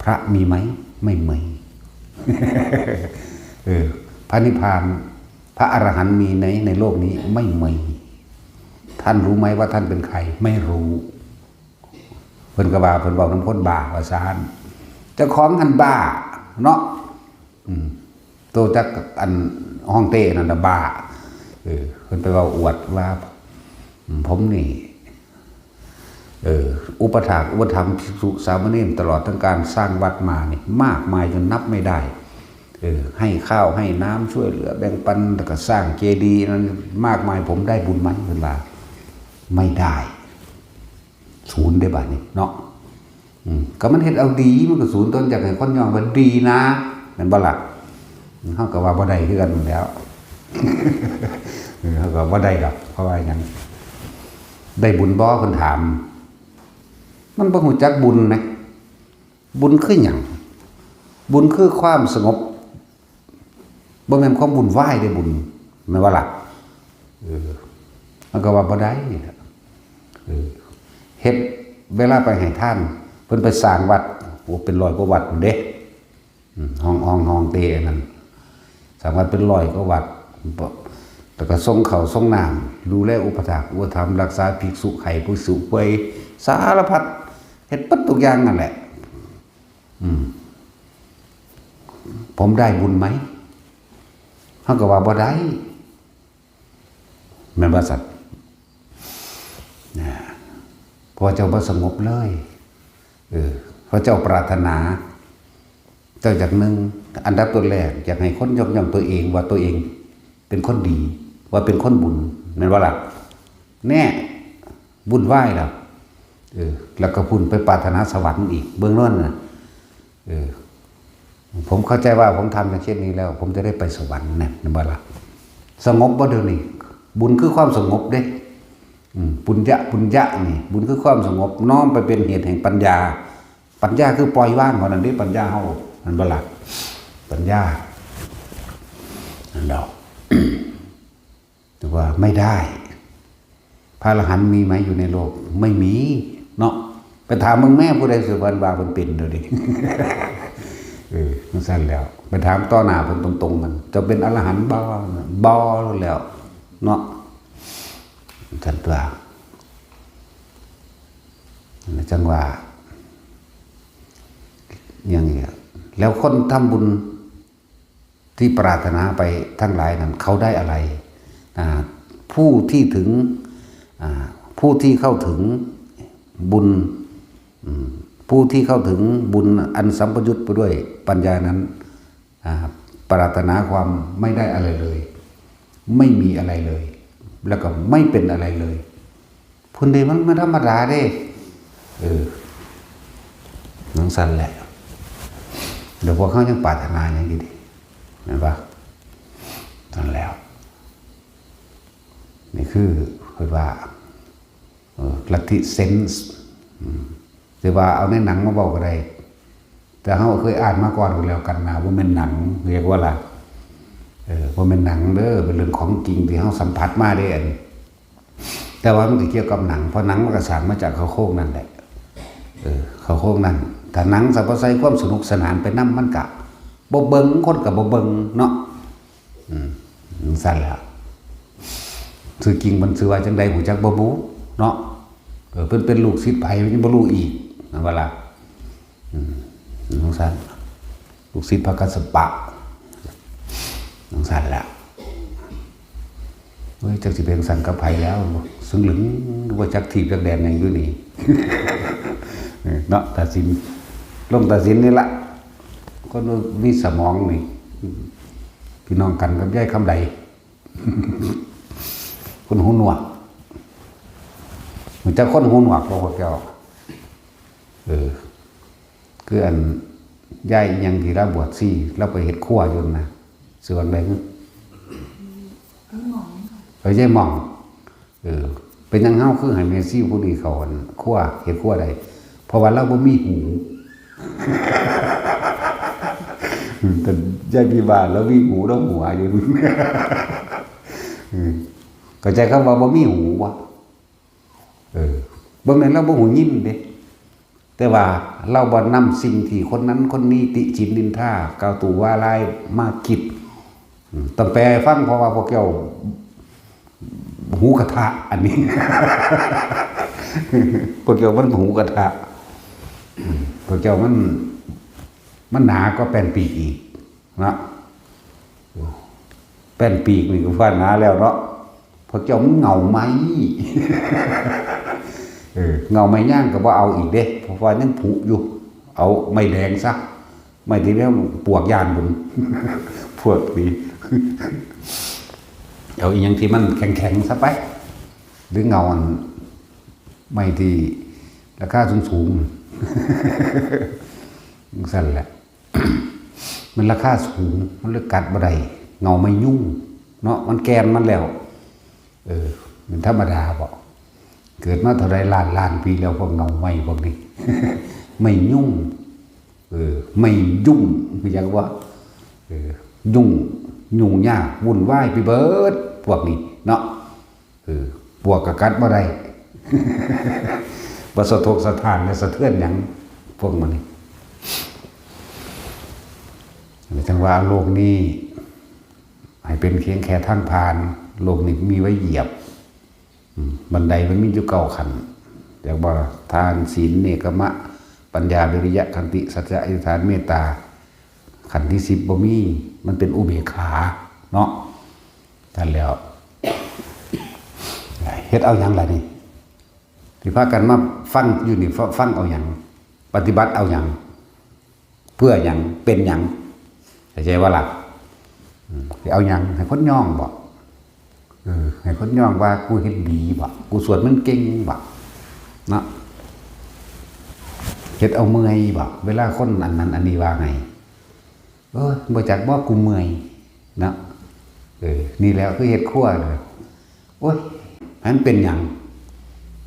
พระมีไหม ไม่มี เออ พระนิพพาน พระอรหันต์มีไหมในโลกนี้ ไม่มี ท่านรู้ไหมว่าท่านเป็นใคร ไม่รู้ เพิ่นก็ว่าเพิ่นเว้านำคนบ้าว่าซั่น เจ้าของหั้นบ้าเนาะ อืม โตจักอันฮ่องเต้นั่นน่ะบ้า เออ เพิ่นไปเว้าอวดว่า อืม ผมนี่ เออ อุปถากอุปถัมภ์ภิกษุสามเณร ตลอดทั้งการสร้างวัดมานี่ มากมายจนนับไม่ได้ เออ ให้ข้าวให้น้ำช่วยเหลือแบ่งปัน แล้วก็สร้างเจดีย์นั้นมากมาย ผมได้บุญไหม เพิ่นว่า ไม่ได้ ศูนย์เด้บัดนี้เนาะ อืม ก็มันเฮ็ดเอาดี มันก็สูนต้นจากให้คนย่องว่าดีนะ แม่นบ่ล่ะ เฮาก็ว่าบ่ได้คือกันนั่นแหล้ว เออ เฮาก็บ่ได้ดอก เพราะว่าหยัง ได้บุญบ่ เพิ่นถาม มันบ่ฮู้จักบุญนะ บุญคือหยัง บุญคือความสงบ บ่แม่นความวุ่นวายเด้บุญ แม่นบ่ล่ะ เออ มันก็ว่าบ่ได้ เออ เฮ็ด เวลาไปให้ทาน เพิ่นไปสร้างวัด โอ้ เป็นร้อยกว่าวัดพุ้นเด้ อืม ห้อง ห้อง ห้องเต้อันนั้น สร้างวัดเป็นร้อยกว่าวัด บ่ แล้วก็ส่งข้าวส่งน้ำ ดูแลอุปถากอุปถัมภ์ รักษาภิกษุไข้ภิกษุป่วย สารพัด เฮ็ดเบิดทุกอย่างนั่นแหละ อืม ผมได้บุญไหม เฮาก็ว่าบ่ได้ แม่นบ่ซั่น นะ เพราะว่าเจ้าบ่สงบเลย เออ เพราะเจ้าปรารถนา เจ้าอยากหนึ่ง อันดับต้นแรก อยากให้คนยกย่องตัวเองว่าตัวเองเป็นคนดี ว่าเป็นคนบุญ แม่นบ่ล่ะ แน่ วุ่นวายแล้ว เออ แล้วก็พุ้นไปปรารถนาสวรรค์อีก เบิ่งโน่นน่ะ เออ ผมเข้าใจว่าผมทำอย่างเช่นนี้แล้ว ผมจะได้ไปสวรรค์นะ แม่นบ่ล่ะ สงบบ่เดี๋ยวนี้ บุญคือความสงบเด้ อืม ปุญญะ ปุญญะนี่ บุญคือความสงบ น้อมไปเป็นเหตุแห่งปัญญา ปัญญาคือปล่อยวางเท่านั้นเด้ ปัญญาเฮา แม่นบ่ล่ะ ปัญญา นั่นดอก แต่ว่าไม่ได้ พระอรหันต์มีไหมอยู่ในโลก ไม่มี เนาะ ไปถามเบิ่งแม่ ผู้ใดสิเพิ่นว่าเพิ่นเป็นเดี๋ยวนี้ เออ จั่งซั่นแล้ว ไปถามต่อหน้าเพิ่นตรงๆ นั่น เจ้าเป็นอรหันต์บ่ บ่แล้ว เนาะ จั่งซั่นตั๊ว จั่งว่า อย่างนี้ แล้วคนทำบุญที่ปรารถนาไปทั้งหลายนั้น เขาได้อะไร อ่า ผู้ที่ถึง อ่า ผู้ที่เข้าถึงบุญ อืม ผู้ที่เข้าถึงบุญอันสัมปยุตไปด้วยปัญญานั้น อ่า ปรารถนาความไม่ได้อะไรเลย ไม่มีอะไรเลย แล้วก็ไม่เป็นอะไรเลย พุ้นเด้ มัน มันธรรมดาเด้ เออ จั่งซั่นแหละ เดี๋ยวพวกเขายังปรารถนาหยังอยู่ดิ แม่นบ่ นั่นแล้ว นี่คือเพิ่นว่า เออ ลัทธิเซนส์ อืม แต่ว่าเอาในหนังมาเว้าก็ได้ แต่เฮาเคยอ่านมาก่อนก็แล้วกันนะ บ่แม่นหนัง เรียกว่าล่ะ เออ บ่แม่นหนังเด้อ เป็นเรื่องของจริงที่เฮาสัมผัสมาเด้ อัน แต่ว่ามันก็เกี่ยวกับหนัง เพราะหนังมันก็สร้างมาจากเข้าโครงนั่นแหละ เออ เข้าโครงนั่น ถ้าหนังสะบ่ใส่ความสนุกสนานไปนำ มันก็บ่เบิ่ง คนก็บ่เบิ่งเนาะ อืม จั่งซั่นล่ะ ชื่อจริงเพิ่นชื่อว่าจั่งใด ฮู้จักบ่บุ เนาะ เออ เพิ่นเป็นลูกศิษย์ไผ ยังบ่รู้อีก นั่นว่าล่ะ อืม จั่งซั่น ลูกศิษย์พระกัสสปะ จั่งซั่นล่ะ เฮ้ย จักสิเป็นจั่งซั่นกับไผแล้ว ซึ่งหลึง บ่จักทีบจักแดนหยังอยู่นี่ เออ เนาะ ตัดสิน ลงตัดสินนี่ล่ะ คนมีสมองนี่ พี่น้องกันกับยายคำใด คนหูหนวก รู้จักคนหูหนวกบ่ พวกเจ้า เออ คืออันยายอิหยังที่ลาวบวชชี ลาวไปเฮ็ดครัวอยู่นะ ชื่อว่าจั่งใด๋ เออ ยายหม่อง เออ เป็นหยังเฮาคือให้แม่ชีผู้นี้เข้าอันครัว เฮ็ดครัวได้ เพราะว่าลาวบ่มีหู แต่ยายพี่ว่าลาวมีหู ลาวหัวอยู่ อืม เข้าใจคำว่าบ่มีหูบ่ เออ บ่แม่นลาวบ่หูยินเด้ แต่ว่าลาวบ่นำสิ่งที่คนนั้นคนนี้ติฉินนินทา กล่าวตู่ว่าร้ายมาคิด อืม ต้องแปลให้ฟัง เพราะว่าพวกเจ้าหูกระทะ อันนี้ พวกเจ้ามันหูกระทะ อืม พวกเจ้ามัน มันหนากว่าแป้นปีกอีก เนาะ แป้นปีกนี่ก็ว่าหนาแล้วเนาะ พวกเจ้ามันเหง้าไม้ เออ เหง้าไม้ย่างก็บ่เอาอีกเด้ เพราะว่ายังผุอยู่ เอาไม้แดงซะ ไม้ที่เรียกปวกย่านบุญ พวกนี้ เอาอีหยังที่มันแข็งๆ ซะไป หรือเหง้าอัน ไม้ที่ราคาสูง จั่งซั่นแหละ มันราคาสูง มันเลยกัดบ่ได้ เงาไม้ยุงเนาะ มันแก่นมันแล้ว เออ มันธรรมดาบ่ เกิดมาเท่าใดล้านล้านปีแล้ว พวกเงาไม้พวกนี้ ไม้ยุง เออ ไม้ยุง รู้จักบ่ เออ ยุ่ง ยุ่งยาก วุ่นวายไปเบิด พวกนี้เนาะ เออ ปวกก็กัดบ่ได้ บ่สะทกสะท้านและสะเทือนหยัง พวกมันนี่ จั่งว่าโลกนี้ ให้เป็นเพียงแค่ทางผ่าน โลกนี้มีไว้เหยียบ อืม บันไดมันมีอยู่เก้าขั้น จักบ่ ทาน ศีล เนกขัมมะ ปัญญา วิริยะ ขันติ สัจจะ อธิษฐาน เมตตา ขั้นที่สิบบ่มี มันเป็นอุเบกขา เนาะ นั่นแหล้ว เฮ็ดเอาหยังล่ะนี่ ที่พากันมาฟังอยู่นี่ ฟ- ฟังเอาหยัง ปฏิบัติเอาหยัง เพื่อหยัง เป็นหยัง เข้าใจบ่ล่ะ อืม สิเอาหยัง ให้คนย่องบ่ เออ ให้คนย่องว่ากูเฮ็ดดีบ่ กูสวดมนต์เก่งบ่ เนาะ เฮ็ดเอาเมื่อยบ่ เวลาคนอันนั้นอันนี้ว่าไง เอ้ย บ่จักบ่ กูเมื่อย เนาะ เออ นี่แหละคือเฮ็ดครัวน่ะ โอ๊ย อันเป็นหยัง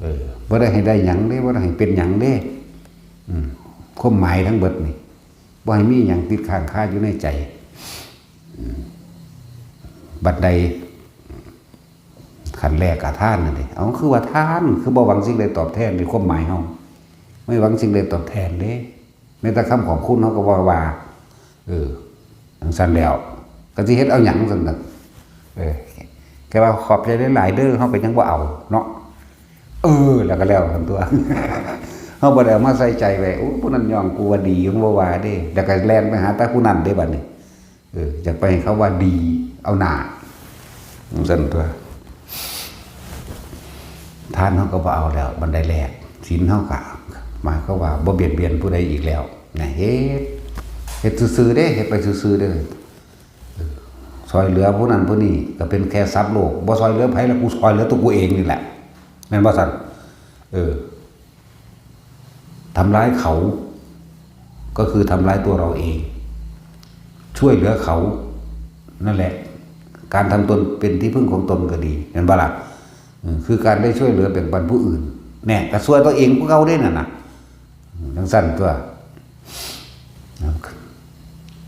เออ บ่ได้ให้ได้หยังเด้ บ่ได้ให้เป็นหยังเด้ อืม ความหมายทั้งเบิดนี่ บ่ให้มีหยังติดค้างคาอยู่ในใจ อืม บัดใด ขั้นแรกก็ทานนั่นเด้ เอา คือว่าทาน คือบ่หวังสิ่งใดตอบแทน ในความหมายเฮา ไม่หวังสิ่งใดตอบแทนเด้ แม้แต่คำขอบคุณเฮาก็บ่ว่า เออ จั่งซั้นแล้ว ก็สิเฮ็ดเอาหยังซั่นน่ะ เออ แค่ว่าขอบใจหลายๆเด้อ เฮาก็ยังบ่เอาเนาะ เออ แล้วก็แล้วซั่นตั๊ว เฮาบ่ได้เอามาใส่ใจไว้ โอ้ ผู้นั้นย่องกูว่าดี เฮาบ่ว่าเด้ แล้วก็แล่นไปหาแต่ผู้นั้นเด้บัดนี้ เออ อยากไปให้เขาว่าดี เอาหน้า จั่งซั้นตั๊ว ทานเฮาก็บ่เอาแล้ว บันไดแรก ศีลเฮาก็ หมายความว่าบ่เบียดเบียนผู้ใดอีกแล้ว นะ เฮ็ด เฮ็ดซื่อๆเด้ เฮ็ดไปซื่อๆเด้อ เออ ซ่อยเหลือผู้นั้นผู้นี้ ก็เป็นแค่ทรัพย์โลก บ่ซ่อยเหลือไผละ กูซ่อยเหลือตัวกูเองนี่แหละ แม่นบ่ซั่น เออ ทำร้ายเขา ก็คือทำร้ายตัวเราเอง ช่วยเหลือเขา นั่นแหละ การทำตนเป็นที่พึ่งของตนก็ดี แม่นบ่ล่ะ อืม คือการได้ช่วยเหลือแบ่งปันผู้อื่น แน่ ก็ซ่อยตัวเองคือเก่าเด้นั่นน่ะ อืม จั่งซั้นตั๊ว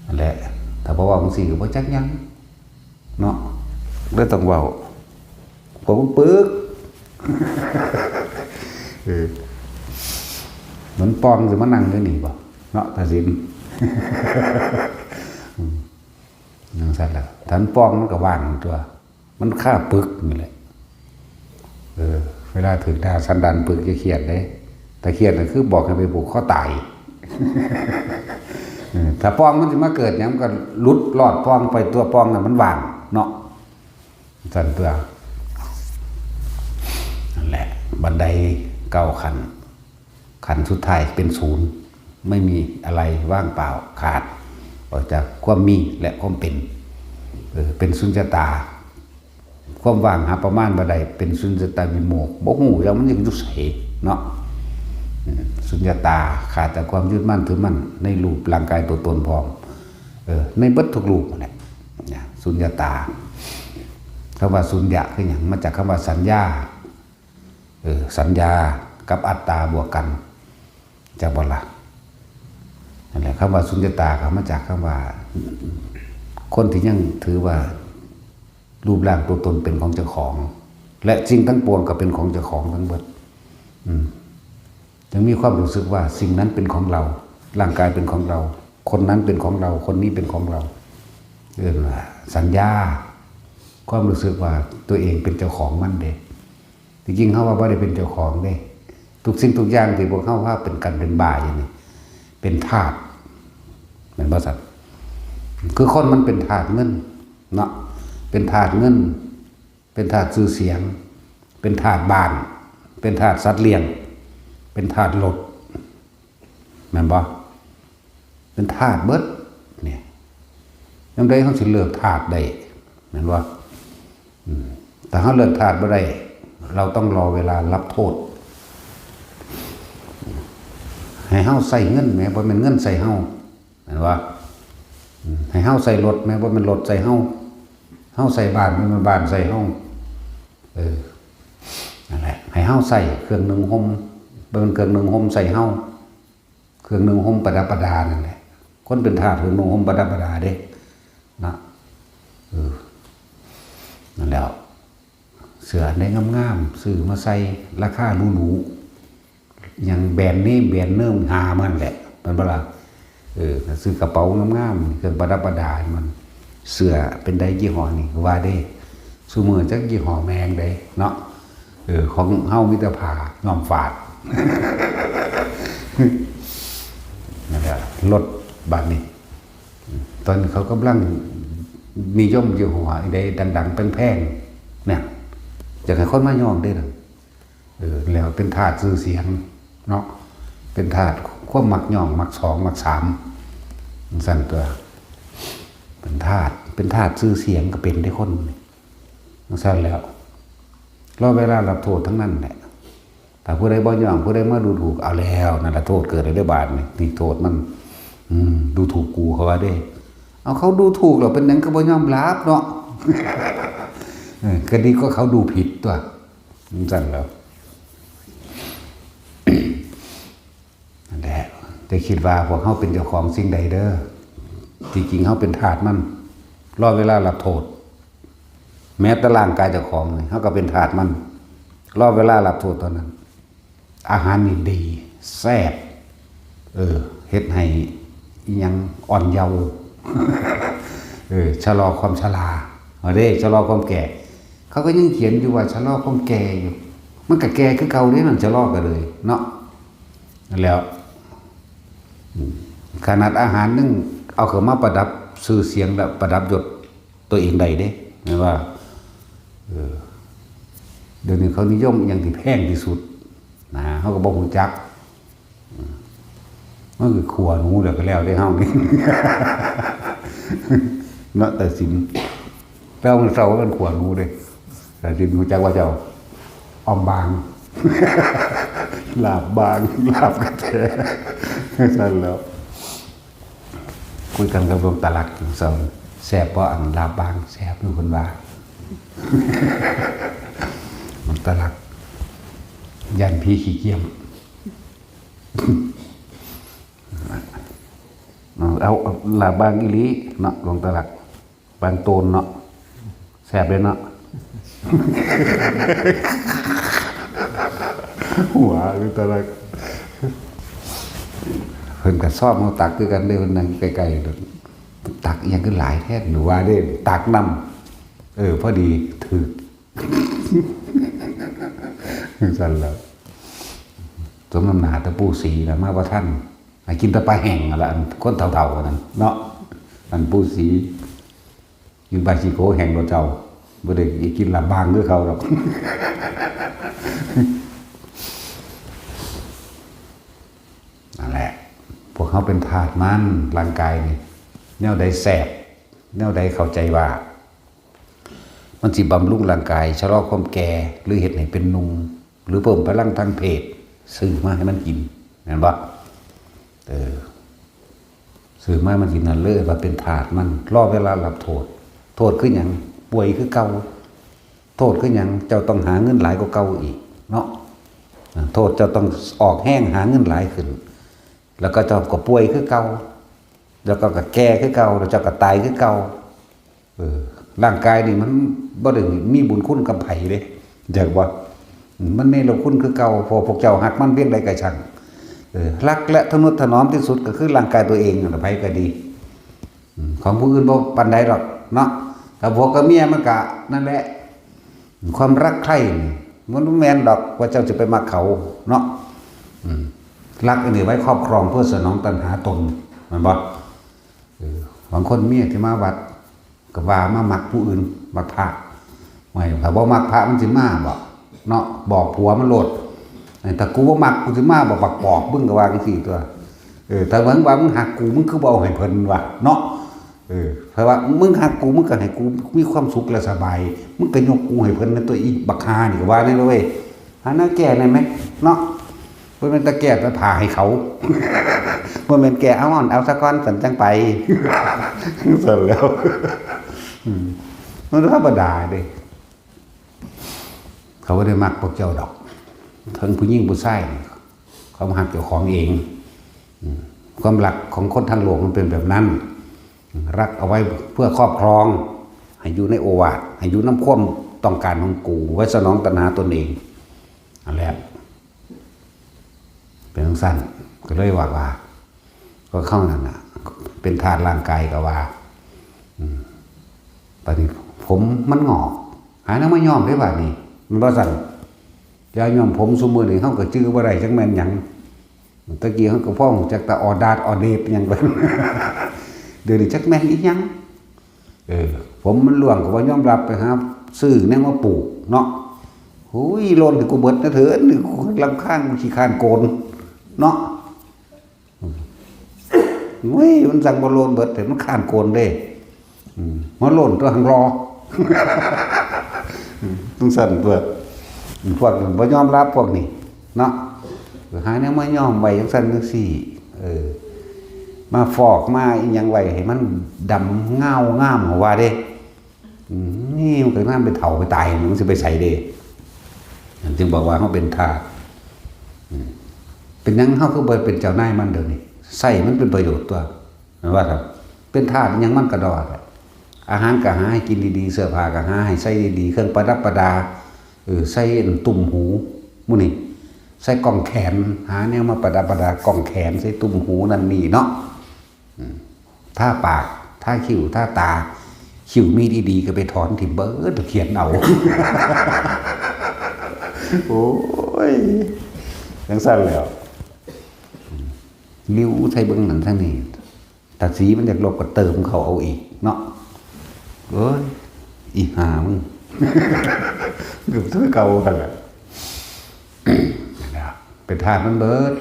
นั่นแหละ ถ้าบ่เว้าจั่งซี้ก็บ่จักหยัง เนาะ เลยต้องเว้า ผมปึก เออ เหมือนปองสิมานั่งอยู่นี่บ่ เนาะ ตาสิน อืม จั่งซั้นล่ะ ถ้ามันปองมันก็ว่างตั๊ว มันคาปึกนี่แหละ เออ เวลาถืกด่าสันดานปึกอย่าเครียดเด้ ถ้าเครียดน่ะคือบอกให้ไปผูกคอตาย เออ ถ้าปองมันสิมาเกิดหยัง มันก็หลุดรอดปองไปตั๊ว ปองน่ะมันว่างเนาะ จั่งซั้นตั๊ว นั่นแหละ บันไดเก้าขั้น ขั้นสุดท้ายเป็นศูนย์ ไม่มีอะไรว่างเปล่า ขาดออกจากความมีและความเป็น เออ เป็นสุญญตา ความว่างหาประมาณบ่ได้ เป็นสุญญตาวิโมกข์ บ่ฮู้ว่ามันอยู่ไสเนาะ อืม สุญญตา ขาดจากความยึดมั่นถือมั่นในรูปร่างกายตัวตนพร้อม เออ ในเบิดทุกรูปนั่นแหละ นะ สุญญตา คำว่าสุญญะคือหยัง มาจากคำว่าสัญญา เออ สัญญากับอัตตาบวกกัน จักบ่ล่ะ นั่นแหละ คำว่าสุญญตาก็มาจากคำว่า คนที่ยังถือว่ารูปร่างตัวตนเป็นของเจ้าของ และสิ่งทั้งปวงก็เป็นของเจ้าของทั้งหมด อืม ยังมีความรู้สึกว่าสิ่งนั้นเป็นของเรา ร่างกายเป็นของเรา คนนั้นเป็นของเรา คนนี้เป็นของเรา เรียกว่าสัญญา ความรู้สึกว่าตัวเองเป็นเจ้าของมันเด้ ที่จริงเฮาว่าบ่ได้เป็นเจ้าของเด้ ทุกสิ่งทุกอย่างที่พวกเฮาว่าเป็นกันเป็นบ้าอยู่นี่ เป็นทาส แม่นบ่ซั่น คือคนมันเป็นทาสเงินเนาะ เป็นทาสเงิน เป็นทาสชื่อเสียง เป็นทาสบ้าน เป็นทาสสัตว์เลี้ยง เป็นทาสรถ แม่นบ่ เป็นทาสเบิด เนี่ย ยามใดเฮาสิเลิกทาสได้ แม่นบ่ อืม ถ้าเฮาเลิกทาสบ่ได้ เราต้องรอเวลารับโทษ ให้เฮาใส่เงินแหม บ่แม่นเงินใส่เฮา แม่นบ่? อืม ให้เฮาใส่รถแหม บ่แม่นรถใส่เฮา เฮาใส่บ้าน บ่แม่นบ้านใส่เฮา เออ นั่นแหละ ให้เฮาใส่เครื่องนุ่งห่ม บ่แม่นเครื่องนุ่งห่มใส่เฮา เครื่องนุ่งห่มประดับประดานั่นแหละ คนเป็นทาสเครื่องนุ่งห่มประดับประดาเด้ นะ เออ นั่นแหล้ว เสื้ออันใดงามๆ ซื้อมาใส่ ราคาหรูๆ อย่างแบรนด์เนม แบรนด์เนม หามันแหละ แม่นบ่ล่ะ? เออ ซื้อกระเป๋างามๆ เครื่องประดับประดาให้มัน เสื้อเป็นใดยี่ห้อนี่ ว่าเด้ ซุมื้อจักยี่ห้อแม่งใดเนาะ เออ ของเฮามีแต่ผ้าย้อมฝาด นั่นแหละ รถบัดนี้ ตอนนี้เขากำลังนิยมยี่ห้อใดดังๆ แพงๆ เนี่ย อยากให้คนมาย้อมเด้อ เออ แล้วเป็นทาสชื่อเสียงเนาะ เป็นทาสความมักย้อม มักสอง มักสาม จั่งซั่นตัว เป็นทาส เป็นทาสชื่อเสียงก็เป็นได้คน จั่งซั่นแล้ว รอเวลารับโทษทั้งนั้นแหละ ถ้าผู้ใดบ่ย้อม ผู้ใดมาดูถูก เอาแล้ว นั่นล่ะโทษเกิดแล้วเด้อบาดนี่ นี่โทษมัน อืม ดูถูกกู เขาว่าเด้ เอา เขาดูถูกแล้วเป็นหยังคือบ่ยอมรับเนาะ เออ ก็ดีกว่าเขาดูผิดตัว จั่งซั่นแล้ว นั่นแหละ แต่คิดว่าพวกเฮาเป็นเจ้าของสิ่งใดเด้อ ที่จริงเฮาเป็นทาสมัน รอเวลารับโทษ แม้แต่ร่างกายเจ้าของนี่ เฮาก็เป็นทาสมัน รอเวลารับโทษเท่านั้น อาหารนี่ดี แซ่บ เออ เฮ็ดให้อิหยังอ่อนเยาว์ เออ ชะลอความชรา เอาเด้ ชะลอความแก่ เขาก็ยังเขียนอยู่ว่าชะลอความแก่อยู่ มันก็แก่คือเก่าเด้ นั่นชะลอก็เลยเนาะ นั่นแหล้ว อืม ขนาดอาหารนึงเอาเข้ามาประดับชื่อเสียงและประดับยศตัวเองได้เด้ แม่นว่า เออ เดี๋ยวนี้เขานิยมอิหยังที่แพงที่สุดนะ เฮาก็บ่ฮู้จัก อืม มันคือขัวหนูแล้วก็แล้วเด้เฮานี่ เนาะ ตาสิน แต่ว่ามื้อเช้ามันขัวหนูเด้ ตาสินฮู้จักว่าเจ้า ออมบาง ลาบบาง ลาบกระแต ซั่นแล้ว คุยกันกับหลวงตาลักอยู่เช้า แซ่บบ่ อันลาบบาง แซ่บอยู่เพิ่นว่า หลวงตาลัก ย่านผีขี้เกียจ เอา เอาลาบบางอีหลีเนาะ หลวงตาลัก บางโตนเนาะ แซ่บเลยเนาะ หัวหลวงตาลัก เพิ่นก็ซอมเอาตักคือกันเด้ เพิ่นนั่งใกล้ๆ ตักอิหยังคือหลายแท้ หรือว่าเด้ ตักน้ำ เออ พอดีถืก จั่งซั่นล่ะ สมน้ำหน้าแต่ปู่ศรีล่ะ มาบ่ทัน ให้กินแต่ปลาแห้งนั่นล่ะ อันคนเฒ่าๆ นั่นเนาะ อันปู่ศรี อยู่บ้านขี้โกแห้งโลดเจ้า บ่ได้กินลาบบางคือเขาดอก นั่นแหละ พวกเขาเป็นทาสมัน ร่างกายนี่ แนวใดแซ่บ แนวใดเข้าใจว่า มันสิบำรุงร่างกาย ชะลอความแก่ หรือเฮ็ดให้เป็นหนุ่ม หรือเพิ่มพลังทางเพศ ซื้อมาให้มันกิน แม่นบ่? เออ ซื้อมาให้มันกินนั่นเลย ว่าเป็นทาสมัน รอเวลารับโทษ โทษคือหยัง? ป่วยคือเก่า โทษคือหยัง? เจ้าต้องหาเงินหลายกว่าเก่าอีกเนาะ อ่า โทษเจ้าต้องออกแฮงหาเงินหลายขึ้น แล้วก็เจ้าก็ป่วยคือเก่า แล้วก็ก็แก่คือเก่า แล้วเจ้าก็ตายคือเก่า เออ ร่างกายนี่มันบ่ได้มีบุญคุณกับไผเด้ เข้าใจบ่? อืม มันเนรคุณคือเก่า เพราะพวกเจ้าฮักมันเพียงใดก็ช่าง เออ รักและทะนุถนอมที่สุดก็คือร่างกายตัวเองนั่นล่ะ ไผก็ดี อืม ของผู้อื่นบ่ปานใดดอกเนาะ กับผัวกับเมียมันก็นั่นแหละ ความรักใคร่นี่ มันบ่แม่นดอกว่าเจ้าจะไปมักเขาเนาะ อืม รักอันนี้ไว้ครอบครองเพื่อสนองตัณหาตน แม่นบ่? เออ บางคนเมียที่มาวัด ก็ว่ามามักผู้อื่น มักพระ ไม่ ถ้าบ่มักพระมันสิมาบ่เนาะ บอกผัวมันโลด เออ ถ้ากูบ่มักกูสิมาบ่ บักปอบ มึงก็ว่าจังซี่ตัว เออ ถ้ามึงว่ามึงฮักกู มึงคือบ่เอาให้เพิ่นวะเนาะ เออ เพราะว่ามึงฮักกู มึงก็ให้กูมีความสุขและสบาย มึงก็ยกกูให้เพิ่นนะตัว อีบักห่านี่ ก็ว่าแน่เว้ย หาแนวแก้ได้ไหมเนาะ บ่แม่นตะแก้ตะผ้าให้เขา บ่แม่นแก้ เอาอ่อนเอาซะก่อน สันจังไป สันแล้ว อืม มันธรรมดาเด้ เขาบ่ได้มักพวกเจ้าดอก ทั้งผู้หญิงผู้ชายนี่ เขามักเจ้าของเอง อืม ความรักของคนทางโลกมันเป็นแบบนั้น รักเอาไว้เพื่อครอบครอง ให้อยู่ในโอวาท ให้อยู่นำความต้องการของกู ไว้สนองตัณหาตนเอง นั่นแหละ เป็นจั่งซั้น ก็เลยว่า ว่า ก็เข้านั่นน่ะ เป็นธาตุร่างกายก็ว่า อืม บัดนี้ผมมันงอก หาแนวมาย้อมได้บัดนี้ มันบ่ซั่น ยาย้อมผมซุมื้อนี้เฮาก็จื่อบ่ได้จักแม่นหยัง ตะกี้เฮาก็พอรู้จักแต่ออดาดออเดบหยังไป เดี๋ยวนี้จักแม่นอีหยัง เออ ผมมันร่วงก็บ่ยอมรับ ไปหาซื้อแนวมาปลูกเนาะ โอ้ย โลนให้กูเบิดนะเถิด นี่กูรำคาญ ขี้คร้านโกน เนาะ โอ้ย มันสั่งบ่โลนเบิด แต่มันคร้านโกนเด้ อืม มาโลนตัวหังรอ อืม จั่งซั้นตัว พวกนั้นบ่ยอมรับพวกนี้ เนาะ หาแนวมาย้อมไว้จั่งซั้นจั่งซี้ เออ มาฟอกมาอีหยังไว้ให้มันดำเงางามว่าเด้ อืม นี่มันก็นำไปเฒ่าไปตาย มันสิไปไสเด้ จึงบอกว่าเฮาเป็นทาส อืม เป็นหยังเฮาคือบ่เป็นเจ้านายมันเดี๋ยวนี้ ใช้มันเป็นประโยชน์ตัว แม่นบ่ครับ เป็นทาสหยังมันก็ดอดอะ อาหารก็หาให้กินดีๆ เสื้อผ้าก็หาให้ใส่ดีๆ เครื่องประดับประดา เออ ใส่อันตุ้มหู หมู่นี้ ใส่ก้องแขน หาแนวมาประดับประดาก้องแขน ใส่ตุ้มหูนั่นนี่เนาะ อืม ทาปาก ทาคิ้ว ทาตา คิ้วมีดีๆ ก็ไปถอนถิ่มเบิด เขียนเอา โอ้ย จั่งซั้นแล้ว อืม ริ้วใส่เบิ่งนั่นทางนี้ ถ้าสีมันอยากลบก็เติมเข้าเอาอีกเนาะ เอ้ย อีห่ามึง ก็คือเก่าหั่นแหละ เป็นทาสมันเบิด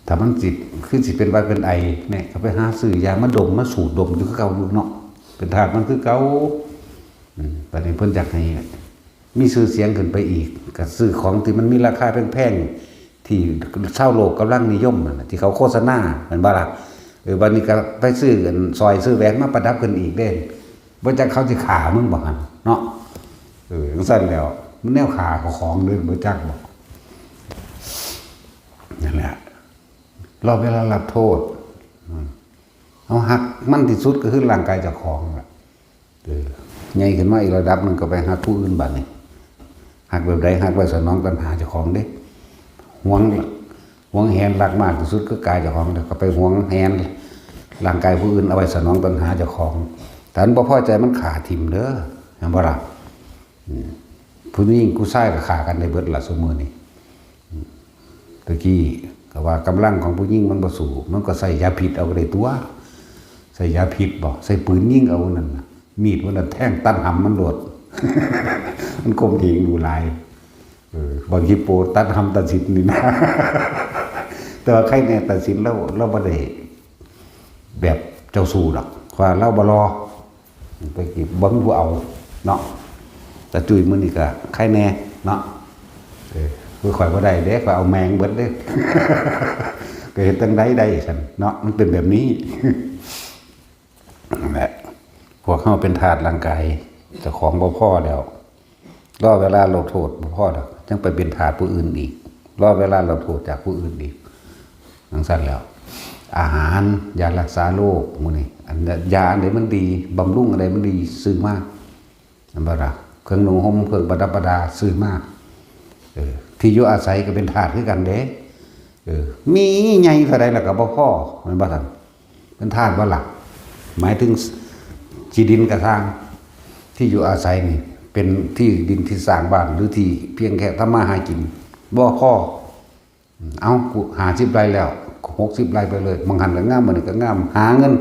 ถ้ามันสิ คือสิเป็นหวัดเป็นไอเนี่ย ก็ไปหาซื้อยามาดม มาสูดดมอยู่คือเก่าอยู่เนาะ เป็นทาสมันคือเก่า อืม บัดนี้เพิ่นอยากให้มีชื่อเสียงขึ้นไปอีก ก็ซื้อของที่มันมีราคาแพงๆ ที่ชาวโลกกำลังนิยมนั่นน่ะ ที่เขาโฆษณา แม่นบ่ล่ะ เออ บัดนี้ก็ไปซื้ออันสร้อยซื้อแหวนมาประดับขึ้นอีกเด้ บ่จักเขาสิฆ่ามึงบ่หั่นเนาะ เออ จั่งซั้นแล้ว มันแนวฆ่าเจ้าของเด้ บ่จักบ่ นั่นแหละ รอเวลารับโทษ อืม เฮาฮักมันที่สุดก็คือร่างกายเจ้าของล่ะ เออ ใหญ่ขึ้นมาอีกระดับหนึ่งก็ไปฮักผู้อื่นบัดนี้ ฮักแบบใด ฮักไว้สนองตัณหาเจ้าของเด้ หวง หวงแหนรักมากที่สุดคือกายเจ้าของ แล้วก็ไปหวงแหนร่างกายผู้อื่นเอาไว้สนองตัณหาเจ้าของ ถ้ามันบ่พอใจมันฆ่าถิ่มเด้อ แม่นบ่ล่ะ อืม ผู้หญิงผู้ชายก็ฆ่ากันได้เบิดล่ะซุมื้อนี้ อืม ตะกี้ก็ว่ากำลังของผู้หญิงมันบ่สู้ มันก็ใช้ยาพิษเอาก็ได้ตัว ใช้ยาพิษบ่ ใช้ปืนยิงเอานั่นน่ะ มีดมันน่ะแทงตัดหำมันโลด มันข่มเหงดูหลาย เออ บางทีโปตัดหำตัดสินนี่นะ แต่ว่าใครแน่ตัดสินแล้ว เราบ่ได้แบบเจ้าสู้ดอก ว่าเราบ่รอ ไปกินบ่มีผู้เอาเนาะ แต่จุ้ยมื้อนี้ก็ใครแน่เนาะ เออ คือข่อยบ่ได้เด้ ข่อยเอาแมงเบิดเด้ ก็เฮ็ดจั่งใดได้ซั่นเนาะ มันเป็นแบบนี้ นั่นแหละ พวกเฮาเป็นทาสร่างกาย เจ้าของบ่พอแล้ว รอเวลาลดโทษบ่พอดอก ยังไปเป็นทาสผู้อื่นอีก รอเวลาลดโทษจากผู้อื่นอีก จั่งซั้นแล้ว อาหาร ยารักษาโรค หมู่นี้ อัน ยาอันใดมันดี บำรุงอันใดมันดี ซื้อมา แม่นบ่ล่ะ เครื่องนุ่งห่ม เครื่องประดับประดา ซื้อมา เออ ที่อยู่อาศัยก็เป็นทาสคือกันเด้ เออ มีใหญ่เท่าใดแล้วก็บ่พอ แม่นบ่ซั่น เป็นทาสบ่ล่ะ หมายถึงที่ดินก็ซ่าง ที่อยู่อาศัยนี่ เป็นที่ดินที่สร้างบ้าน หรือที่เพียงแค่ทำมาหากิน บ่พอ เอา กูห้าสิบไร่แล้ว หกสิบไร่ไปเลย บางหั้นก็งาม มื้อนี้ก็งาม หาเงิน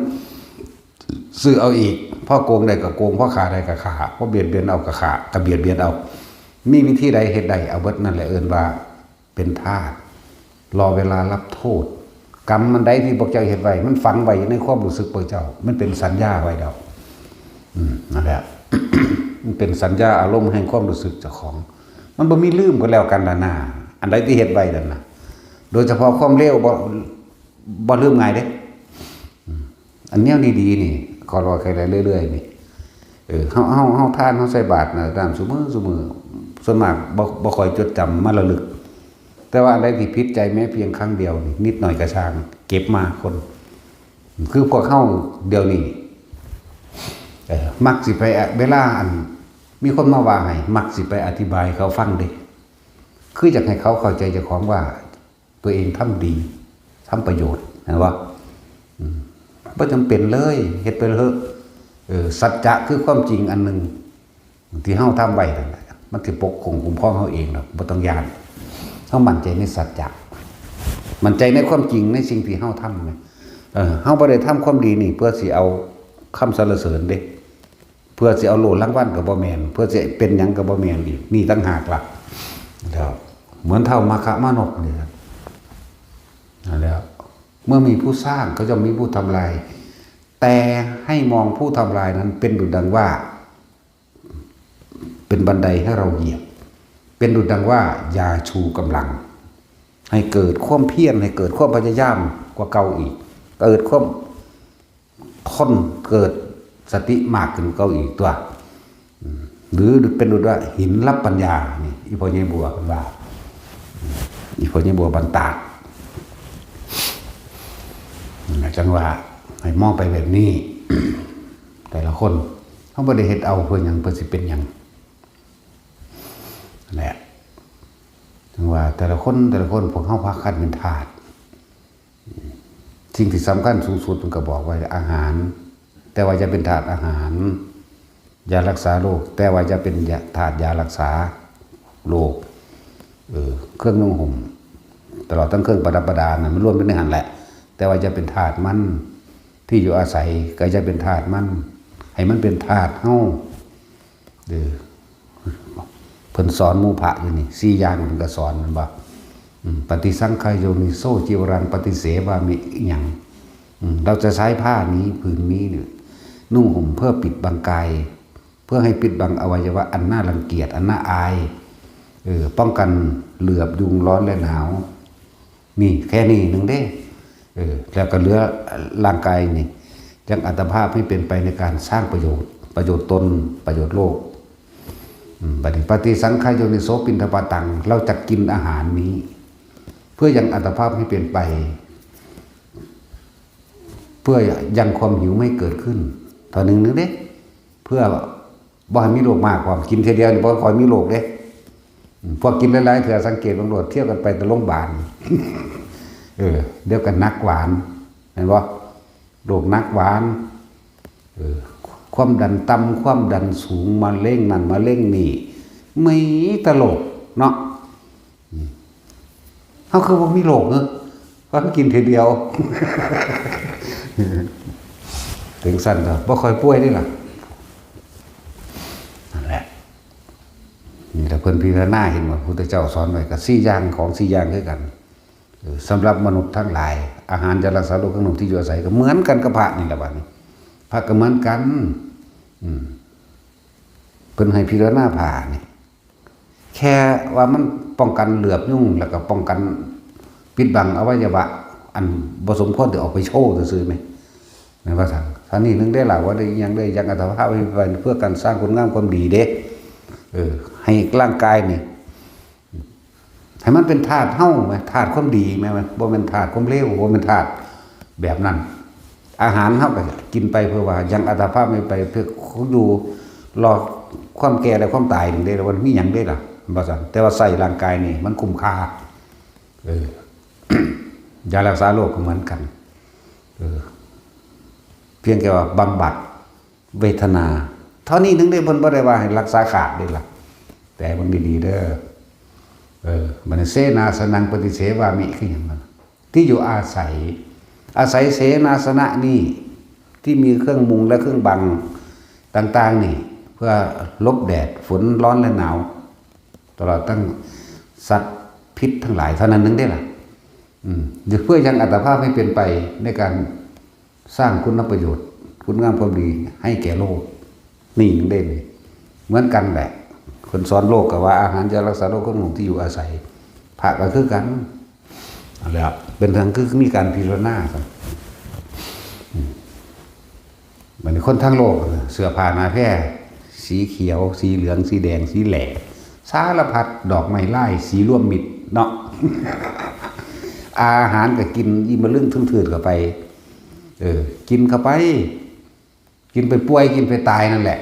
ซื้อเอาอีก พอโกงได้ก็โกง พอฆ่าได้ก็ฆ่า พอเบียดเบียนเอาก็ฆ่า ก็เบียดเบียนเอา มีวิธีใดเฮ็ดได้ เอาเบิดนั่นแหละ เอิ้นว่าเป็นทาส รอเวลารับโทษ กรรมอันใดที่พวกเจ้าเฮ็ดไว้ มันฝังไว้ในความรู้สึกพวกเจ้า มันเป็นสัญญาไว้แล้ว อืม นั่นแหละ มันเป็นสัญญาอารมณ์แห่งความรู้สึกเจ้าของ มันบ่มีลืมกันแล้วกันล่ะนะ อันใดที่เฮ็ดไว้นั่นน่ะ โดยเฉพาะความเลวบ่ บ่ลืมง่ายเด้ อืม อันแนวดีๆนี่ ขอรอแค่เรื่อยๆนี่ เออ เฮา เฮา เฮาทาน เฮาใส่บาตรน่ะ ตามซุมื้อซุมื้อ ส่วนมากบ่ บ่ค่อยจดจำมาระลึก แต่ว่าอันใดที่ผิดใจแม้เพียงครั้งเดียวนี่ นิดหน่อยก็ช่าง เก็บมาคน คือพวกเฮาเดี๋ยวนี้ เอ่อ มักสิไปอะ เวลาอัน มีคนมาว่าให้ มักสิไปอธิบายให้เขาฟังเด้ คืออยากให้เขาเข้าใจเจ้าของว่า ตัวเองทำดี ทำประโยชน์ เห็นบ่ อืม บ่จำเป็นเลย เฮ็ดไปเถอะ เออ สัจจะคือความจริงอันหนึ่ง ที่เฮาทำไว้นั่นแหละ มันสิปกป้องคุ้มครองเฮาเองดอก บ่ต้องย้าน เฮามั่นใจในสัจจะ มั่นใจในความจริงในสิ่งที่เฮาทำไง เออ เฮาบ่ได้ทำความดีนี่เพื่อสิเอาคำสรรเสริญเด้ เพื่อสิเอาโล่รางวัลก็บ่แม่น เพื่อสิเป็นหยังก็บ่แม่นอีก นี่ต่างหากล่ะ แล้ว เหมือนเฒ่ามาคะมานกนี่นะ นั่นแหละ เมื่อมีผู้สร้างก็ย่อมมีผู้ทำลาย แต่ให้มองผู้ทำลายนั้นเป็นดุจดังว่า เป็นบันไดให้เราเหยียบ เป็นดุจดังว่ายาชูกำลัง ให้เกิดความเพียร ให้เกิดความพยายามกว่าเก่าอีก เกิดความทน เกิดสติมากขึ้นกว่าเก่าอีกตัว อืม หรือเป็นดุจว่าหินรับปัญญา นี่ อีพ่อใหญ่บัวเพิ่นว่า อืม อีพ่อใหญ่บัวบันตาก นั่นแหละ จังว่าให้มองไปแบบนี้ แต่ละคน เฮาบ่ได้เฮ็ดเอาเพื่อหยัง เพื่อสิเป็นหยัง นั่นแหละ จังว่าแต่ละคน แต่ละคน พวกเฮาพากันเป็นทาส สิ่งที่สำคัญสูงสุดมันก็บอกไว้อาหาร แต่ว่าอย่าเป็นทาสอาหาร ยารักษาโรค แต่ว่าอย่าเป็นยา ทาสยารักษาโรค เออ เครื่องนุ่งห่ม ตลอดทั้งเครื่องประดับประดานะ มันรวมเป็นในหั้นแหละ แต่ว่าอย่าเป็นทาสมัน ที่อยู่อาศัยก็อย่าเป็นทาสมัน ให้มันเป็นทาสเฮา เออ เพิ่นสอนหมู่พระอยู่นี่ สี่อย่างเพิ่นก็สอน แม่นบ่ อืม ปฏิสังขายโยนิโส จิวรังปฏิเสวามิ อิหยัง อืม เราจะใช้ผ้านี้ผืนนี้เนี่ย นุ่งห่มเพื่อปิดบังกาย เพื่อให้ปิดบังอวัยวะอันน่ารังเกียจ อันน่าอาย เออ ป้องกันเหลือบยุงร้อนและหนาว นี่แค่นี้หนึ่งเด้ เออ แล้วก็เหลือร่างกายนี่ ยังอัตภาพให้เป็นไปในการสร้างประโยชน์ ประโยชน์ตน ประโยชน์โลก อืม บัดนี้ ปฏิสังขายโยนิโสปิณฑปาตัง เราจะกินอาหารนี้ เพื่อยังอัตภาพให้เป็นไป เพื่อยังความหิวไม่เกิดขึ้น เท่านึงนึงเด้ เพื่อบ่ให้มีโรคมาก ความกินเทื่อเดียวนี่บ่ค่อยมีโรคเด้ อืม พวกกินหลายๆเทื่อสังเกตเบิ่งโลด เที่ยวกันไปแต่โรงพยาบาล เออ เดี๋ยวก็หนักหวาน เห็นบ่ โรคหนักหวาน เออ ความดันต่ำ ความดันสูง มะเร็งนั่น มะเร็งนี่ มีแต่โรคเนาะ อืม เฮาคือบ่มีโรคเนอะ เพราะกินเทื่อเดียว ถึงซั่นก็บ่ค่อยป่วยเด้ล่ะ นั่นแหละ นี่แหละเพิ่นพิจารณาเห็นว่าพุทธเจ้าสอนไว้ก็สี่อย่าง ของสี่อย่างคือกัน เออ สำหรับมนุษย์ทั้งหลาย อาหารยารักษาโรค เครื่องนุ่งที่อยู่อาศัยก็เหมือนกันกับพระนี่แหละบัดนี้ พระก็เหมือนกัน อืม เพิ่นให้พิจารณาผ้านี่ แค่ว่ามันป้องกันเหลือบยุง แล้วก็ป้องกันปิดบังอวัยวะอันบ่สมควรที่ออกไปโชว์ซื่อๆแหม แม่นว่าซั่น ท่านี้หนึ่งได้ล่ะ ว่าได้อิหยังได้ ยังอัตภาพให้ไปเพื่อการสร้างคุณงามความดีเด้ เออ ให้ร่างกายนี่ ให้มันเป็นธาตุเฮาแหม ธาตุความดีแหม บ่แม่นธาตุความเลว บ่แม่นธาตุแบบนั้น อาหารเฮาก็กินไปเพื่อว่ายังอัตภาพให้ไปเพื่ออยู่รอความแก่และความตายนี่เด้ ว่ามีหยังเด้ล่ะ ว่าซั่น แต่ว่าใช้ร่างกายนี่มันคุ้มค่า เออ ยารักษาโรคก็เหมือนกัน เออ เพียงแค่ว่าบำบัดเวทนา เท่านี้นึงเด้ เพิ่นบ่ได้ว่าให้รักษาขาดเด้ล่ะ แต่เบิ่งดีๆเด้อ เออ บัดนี้ เสนาสนังปฏิเสวามิ คือหยังนั่น ที่อยู่อาศัย อาศัยเสนาสนะนี่ ที่มีเครื่องมุงและเครื่องบังต่างๆนี่ เพื่อหลบแดด ฝน ร้อนและหนาว ตลอดทั้งสัตว์พิษทั้งหลาย เท่านั้นนึงเด้ล่ะ อืม เพื่อยังอัตภาพให้เป็นไปในการสร้างคุณประโยชน์ คุณงามความดีให้แก่โลก นี่นึงเด้นี่ เหมือนกันแหละ เพิ่นสอนโลกก็ว่าอาหารยารักษาโรค เครื่องนุ่งที่อยู่อาศัย พระก็คือกัน นั่นแหละ เป็นทางคือมีการพิจารณากัน อืม บัดนี้คนทางโลกน่ะ เสื้อผ้าหน้าแพร สีเขียว สีเหลือง สีแดง สีแหล่ สารพัดดอกไม้ลาย สีร่วมมิตรเนาะ อาหารก็กินอิ่มมาลึงทึ่งถืดเข้าไป เออ กินเข้าไป กินไปป่วย กินไปตายนั่นแหละ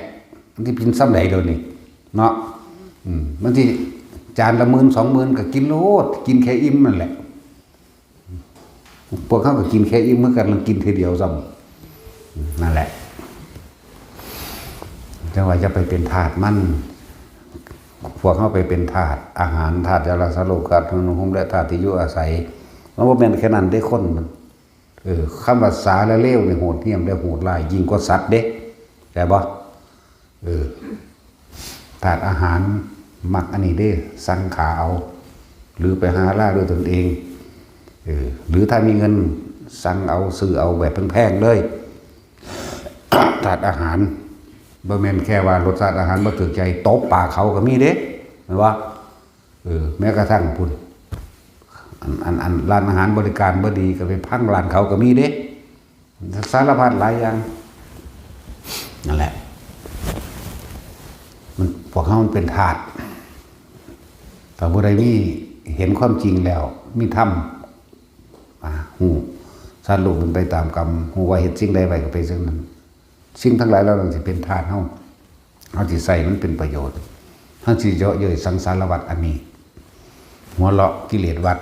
มันสิกินส่ำใด๋เดี๋ยวนี้ เนาะ อืม มันสิจานละหมื่นสองหมื่นก็กินโลด กินแค่อิ่มนั่นแหละ พวกเขาก็กินแค่อิ่มเหมือนกัน แล้วกินทีเดียวซ้ำ นั่นแหละ จังว่าจะไปเป็นทาสมัน พวกเขาไปเป็นทาสอาหาร ทาสยารักษาโรค ทาสเครื่องนุ่งห่ม และทาสที่อยู่อาศัย มันบ่แม่นแค่นั้นเด้ คนมัน เออ คำว่าสารเลวนี่โหดเหี้ยมและโหดร้ายยิ่งกว่าสัตว์เด้ เข้าใจบ่ เออ ทาสอาหารมักอันนี้เด้ สั่งขาเอา หรือไปหาล่าด้วยตนเอง เออ หรือถ้ามีเงินสั่งเอา ซื้อเอาแบบแพงๆเลย ทาสอาหาร บ่แม่นแค่ว่ารสชาติอาหารบ่ถูกใจ ตบปากเขาก็มีเด้ แม่นบ่ เออ แม้กระทั่งพุ้น อัน อัน อันร้านอาหารบริการบ่ดีก็ไปพังร้านเขาก็มีเด้ สารพัดหลายอย่าง นั่นแหละ มัน พวกเขามันเป็นทาส ถ้าผู้ใดมี เห็นความจริงแล้ว มีธรรม อ่า ฮู้ สัตว์โลกเป็นไปตามกรรม ฮู้ว่าเฮ็ดสิ่งใดไว้ก็เป็นสิ่งนั้น สิ่งทั้งหลายเหล่านั้นสิเป็นทาสเฮา เฮาสิใช้มันเป็นประโยชน์ เฮาสิเยาะเย้ยสังสารวัฏอันนี้ หัวเราะกิเลสวัฏ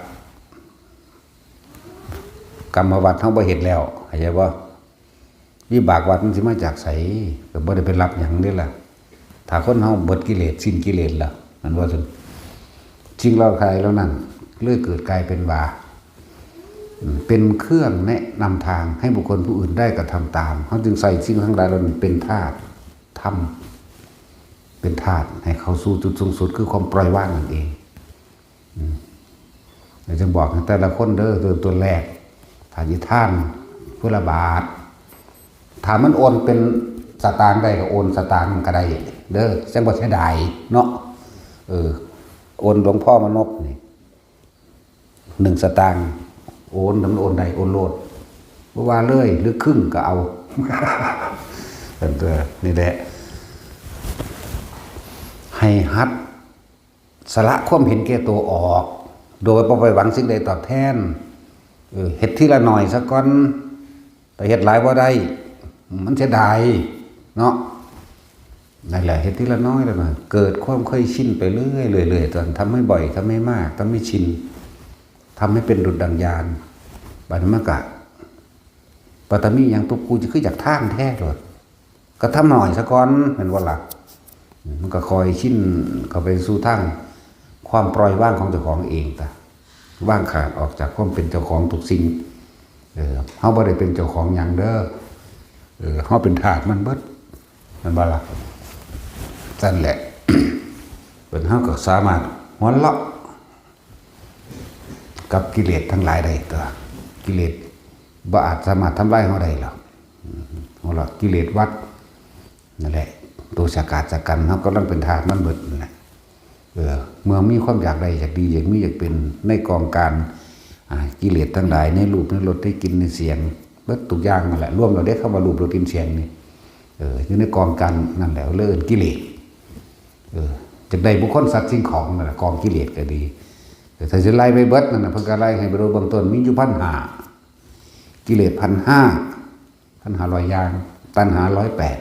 กรรมวัฏเฮาบ่เฮ็ดแล้ว เข้าใจบ่ วิบากวัฏมันสิมาจากไส ก็บ่ได้ไปรับหยังเด้ล่ะ ถ้าคนเฮาเบิดกิเลส สิ้นกิเลสล่ะ แม่นบ่ซั่น สิ่งเหล่าใดเหล่านั้น เลยเกิดกลายเป็นว่า อืม เป็นเครื่องแนะนำทางให้บุคคลผู้อื่นได้กระทำตาม เฮาจึงใส่สิ่งทั้งหลายเหล่านั้นเป็นธาตุธรรม เป็นธาตุให้เข้าสู่จุดสูงสุด คือความปล่อยวางนั่นเอง อืม แล้วจึงบอกให้แต่ละคนเด้อ ตัว ตัวแรก ถ้าสิทานผู้ละบาท ถ้ามันโอนเป็นสตางค์ได้ก็โอนสตางค์ก็ได้เด้อ จั่งบ่เสียดายเนาะ เออ โอนหลวงพ่อมานพนี่ หนึ่งสตางค์ โอน ถ้ามันโอนได้ โอนโลด บ่ว่าเลย หรือครึ่งก็เอา เออ นี่แหละ ให้หัดสละความเห็นแก่ตัวออก โดยบ่ไปหวังสิ่งใดตอบแทน เออ เฮ็ดทีละหน่อยซะก่อน แต่เฮ็ดหลายบ่ได้ มันเสียดายเนาะ นั่นแหละ เฮ็ดทีละน้อยละน้อย เกิดความเคยชินไปเรื่อยๆ เรื่อยๆ ตอนทำให้บ่อย ทำให้มาก ทำให้ชิน ทำให้เป็นดุจดังยาน บัดนี้มันก็ ปัตตานีหยังปุ๊บ กูจะคืออยากทานแท้โลด ก็ทำหน่อยซะก่อน แม่นบ่ล่ะ มันก็ค่อยชินเข้าไปสู่ทางความปล่อยวางของเจ้าของเองตะ วางขาดออกจากความเป็นเจ้าของทุกสิ่ง เออ เฮาบ่ได้เป็นเจ้าของหยังเด้อ เออ เฮาเป็นทาสมันเบิด แม่นบ่ล่ะ ซั่นแหละ เพิ่น เฮาก็สามารถหัวเราะ กับกิเลสทั้งหลายได้ตั๊ว กิเลสบ่อาจสามารถทำลายเฮาได้หรอก อืม หัวเราะกิเลสวัฏ นั่นแหละ ตัวสกัดสกัด เฮากำลังเป็นทาสมันเบิดนั่นแหละ เออ เมื่อมีความอยากได้ อยากดี อยากมี อยากเป็น ในกองการ อ่า กิเลสทั้งหลาย ในรูป ในรส ในกลิ่น ในเสียง เบิดทุกอย่างนั่นแหละ รวมแล้วเด้ คำว่ารูป รส กลิ่น เสียงนี่ เออ อยู่ในกองการนั่นแหละ เลยเอิ้นกิเลส เออ จักได้บุคคล สัตว์ สิ่งของนั่นแหละ กองกิเลสก็ดี เออ ถ้าสิไล่ไปเบิดนั่นน่ะ เพิ่นก็ไล่ให้ไปโดยเบื้องต้น มีอยู่พันห้า กิเลสพันห้า พันห้าร้อยอย่าง ตัณหาร้อยแปด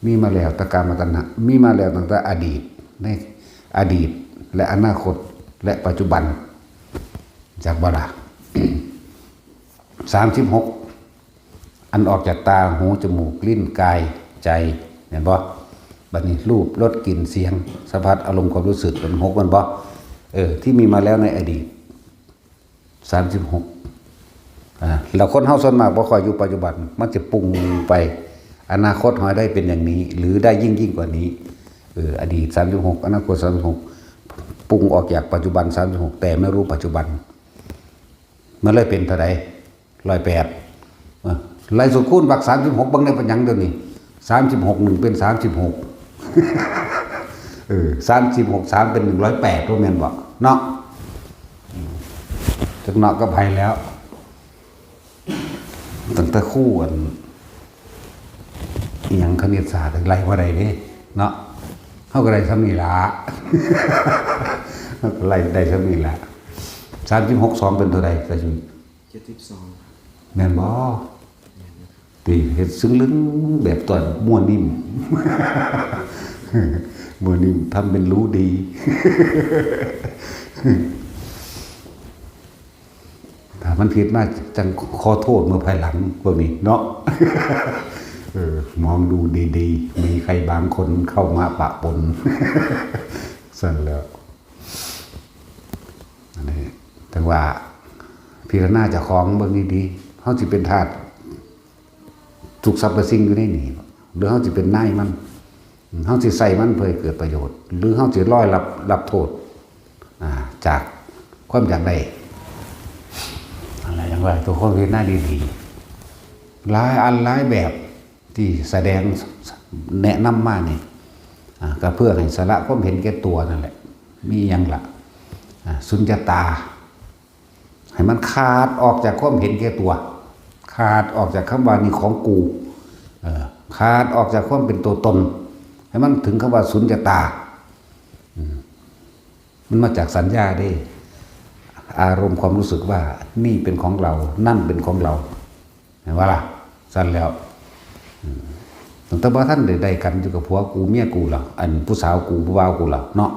มีมาแล้ว แต่กามตัณหา มีมาแล้วตั้งแต่อดีต ในอดีต และอนาคต และปัจจุบัน จักบ่ล่ะ สามสิบหก อันออกจากตา หู จมูก ลิ้น กาย ใจ แม่นบ่ บัดนี้รูป รส กลิ่น เสียง สัมผัส อารมณ์ ความรู้สึก เป็นหก แม่นบ่ เออ ที่มีมาแล้วในอดีต สามสิบหก อ่า แล้วคนเฮาส่วนมากบ่ค่อยอยู่ปัจจุบัน มันจะปรุงไป อนาคตหอยได้เป็นอย่างนี้ หรือได้ยิ่งยิ่งกว่านี้ เออ อดีต สามสิบหก อนาคต สามสิบหก ปรุงออกจากปัจจุบัน สามสิบหก แต่ไม่รู้ปัจจุบัน มันเลยเป็นเท่าใด ร้อยแปด เออ ไล่สูตรคูณบวก สามสิบหก เบิ่งได้เป็นหยังเดี๋ยวนี้ สามสิบหก หนึ่ง เป็น สามสิบหก เออ สามสิบหก สาม เป็น หนึ่งร้อยแปด ว่าแม่นบ่ เนาะ จักเนาะกับไผแล้ว ตั้งแต่ครูอัน อิหยังคณิตศาสตร์ไล่บ่ได้เด้เนาะ เฮาก็ได้ส่ำนี้ล่ะ เฮาก็ไล่ได้ส่ำนี้ล่ะ สามสิบหก สองเป็นเท่าใด สามสิบ เจ็ดสิบสอง แม่นบ่ แม่นอยู่ครับ ติเฮ็ดซึ่งลึงแบบตอนมั่วนิ่ม มั่วนิ่มทำเป็นรู้ดี ถ้ามันผิดมาจั่งขอโทษเมื่อภายหลังพวกนี้เนาะ เออ มองดูดีๆ มีใครบางคนเข้ามาปะปน ซั่นแล้ว อันนี้ แต่ว่าพิจารณาเจ้าของเบิ่งดีๆ เฮาสิเป็นทาสทุกสรรพสิ่งอยู่ในนี้บ่ หรือเฮาสิเป็นนายมัน เฮาสิใช้มันเพื่อให้เกิดประโยชน์ หรือเฮาสิลอยรับ รับโทษ อ่า จากความอยากได้ อะไรอย่างว่า ตัวคนพิจารณาดีๆ หลายอันหลายแบบที่แสดงแนะนำมานี่ อ่า ก็เพื่อให้สละความเห็นแก่ตัวนั่นแหละ มีหยังล่ะ อ่า สุญญตา ให้มันขาดออกจากความเห็นแก่ตัว ขาดออกจากคำว่านี่ของกู เออ ขาดออกจากความเป็นตัวตน ให้มันถึงคำว่าสุญญตา อืม มันมาจากสัญญาเด้ อารมณ์ความรู้สึกว่านี่เป็นของเรา นั่นเป็นของเรา เห็นบ่ล่ะ ซั่นแล้ว อืม ตั้งแต่บ่ทันได้ได้กันอยู่กับผัวกูเมียกูล่ะ อันผู้สาวกูผู้บ่าวกูล่ะเนาะ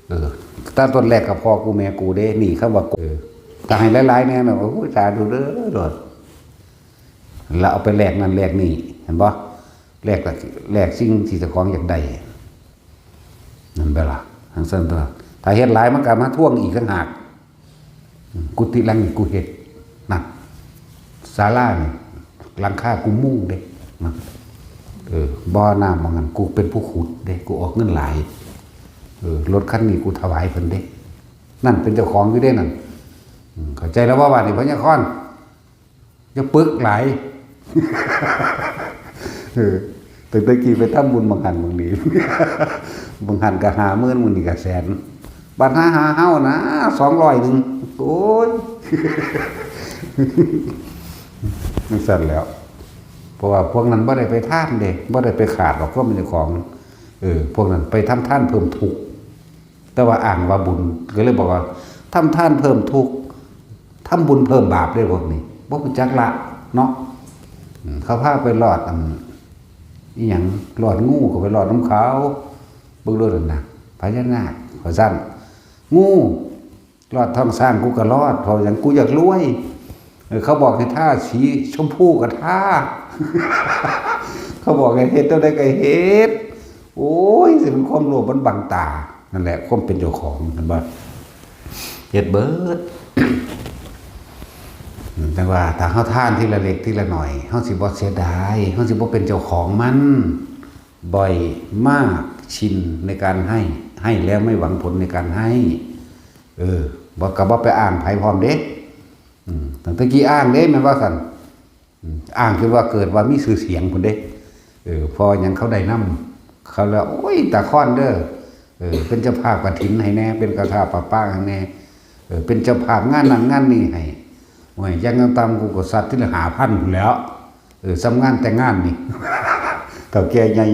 เออ ตั้งต้นแรกกับพ่อกูแม่กูเด้ นี่คำว่ากู เออ ถ้าให้หลายๆแน่น่ะ โอ้ย สาธุเด้อ โลด แล้วเอาไปแลกนั่นแลกนี่ เห็นบ่ แลก แลกสิ่งที่เจ้าของอยากได้ นั่นเด้อล่ะ จั่งซั่นตัว ถ้าเฮ็ดหลายมันก็มาทวงอีกต่างหาก กุฏิหลังนี้กูเฮ็ด นั่น ศาลานี่ หลังคากูมุงเด้ นั่น เออ บ่อน้ำหม่องนั้นกูเป็นผู้ขุดเด้ กูออกเงินหลาย เออ รถคันนี้กูถวายเพิ่นเด้ นั่นเป็นเจ้าของอยู่เด้นั่น อืม เข้าใจแล้วบ่ บาดนี้พญาคอน อย่าปึกหลาย เออ ตั้งแต่กี้ไปทำบุญบางหั้นบางนี้ บางหั้นก็ห้าหมื่น มื้อนี้ก็แสน บัดหาหาเฮานะ สองร้อยหนึ่ง โอ้ย จั่งซั่นแล้ว เพราะว่าพวกนั้นบ่ได้ไปทานเด้ บ่ได้ไปขาดดอกความเป็นเจ้าของ เออ พวกนั้นไปทำทานเพิ่มทุกข์ แต่ว่าอ้างว่าบุญ ก็เลยบอกว่า ทำทานเพิ่มทุกข์ ทำบุญเพิ่มบาปเด้พวกนี้ บ่รู้จักละเนาะ อืม เขาพาไปลอด อัน อิหยัง ลอดงูก็ไปลอดนำเขา เบิ่งโลดนั่นน่ะ พญานาค ว่าซั่น งู ลอดท้องช้างกูก็ลอด เพราะหยัง กูอยากรวย เออ เขาบอกให้ทาสีชมพูก็ทา เขาบอกให้เฮ็ดแนวใดก็เฮ็ด โอ้ย สิเป็นความโลภมันบังตา นั่นแหละ ความเป็นเจ้าของ เห็นบ่ เฮ็ดเบิด อืม แต่ว่าถ้าเฮาทานทีละเล็กทีละน้อย เฮาสิบ่เสียดาย เฮาสิบ่เป็นเจ้าของมัน บ่อยมาก ชินในการให้ ให้แล้วไม่หวังผลในการให้ เออ บ่ ก็บ่ไปอ้างไผพร้อมเด้ อืม ตั้งแต่กี้อ้างเด้ แม่นว่าซั่น อืม อ้างจนว่าเกิดว่ามีชื่อเสียงพุ้นเด้ เออ เพราะหยัง เขาได้นำ เขาแล้ว โอ้ย ตาคอนเด้อ เออ เป็นเจ้าภาพกฐินให้แน่ เป็นเจ้าภาพประปาให้แน่ เออ เป็นเจ้าภาพงานนั่นงานนี่ให้ โอ้ย อย่างต่ำๆ กูก็ซัดทีละห้าพันพุ้นแหล้ว เออ ส่ำงานแต่งงานนี่ เฒ่าแก่ใหญ่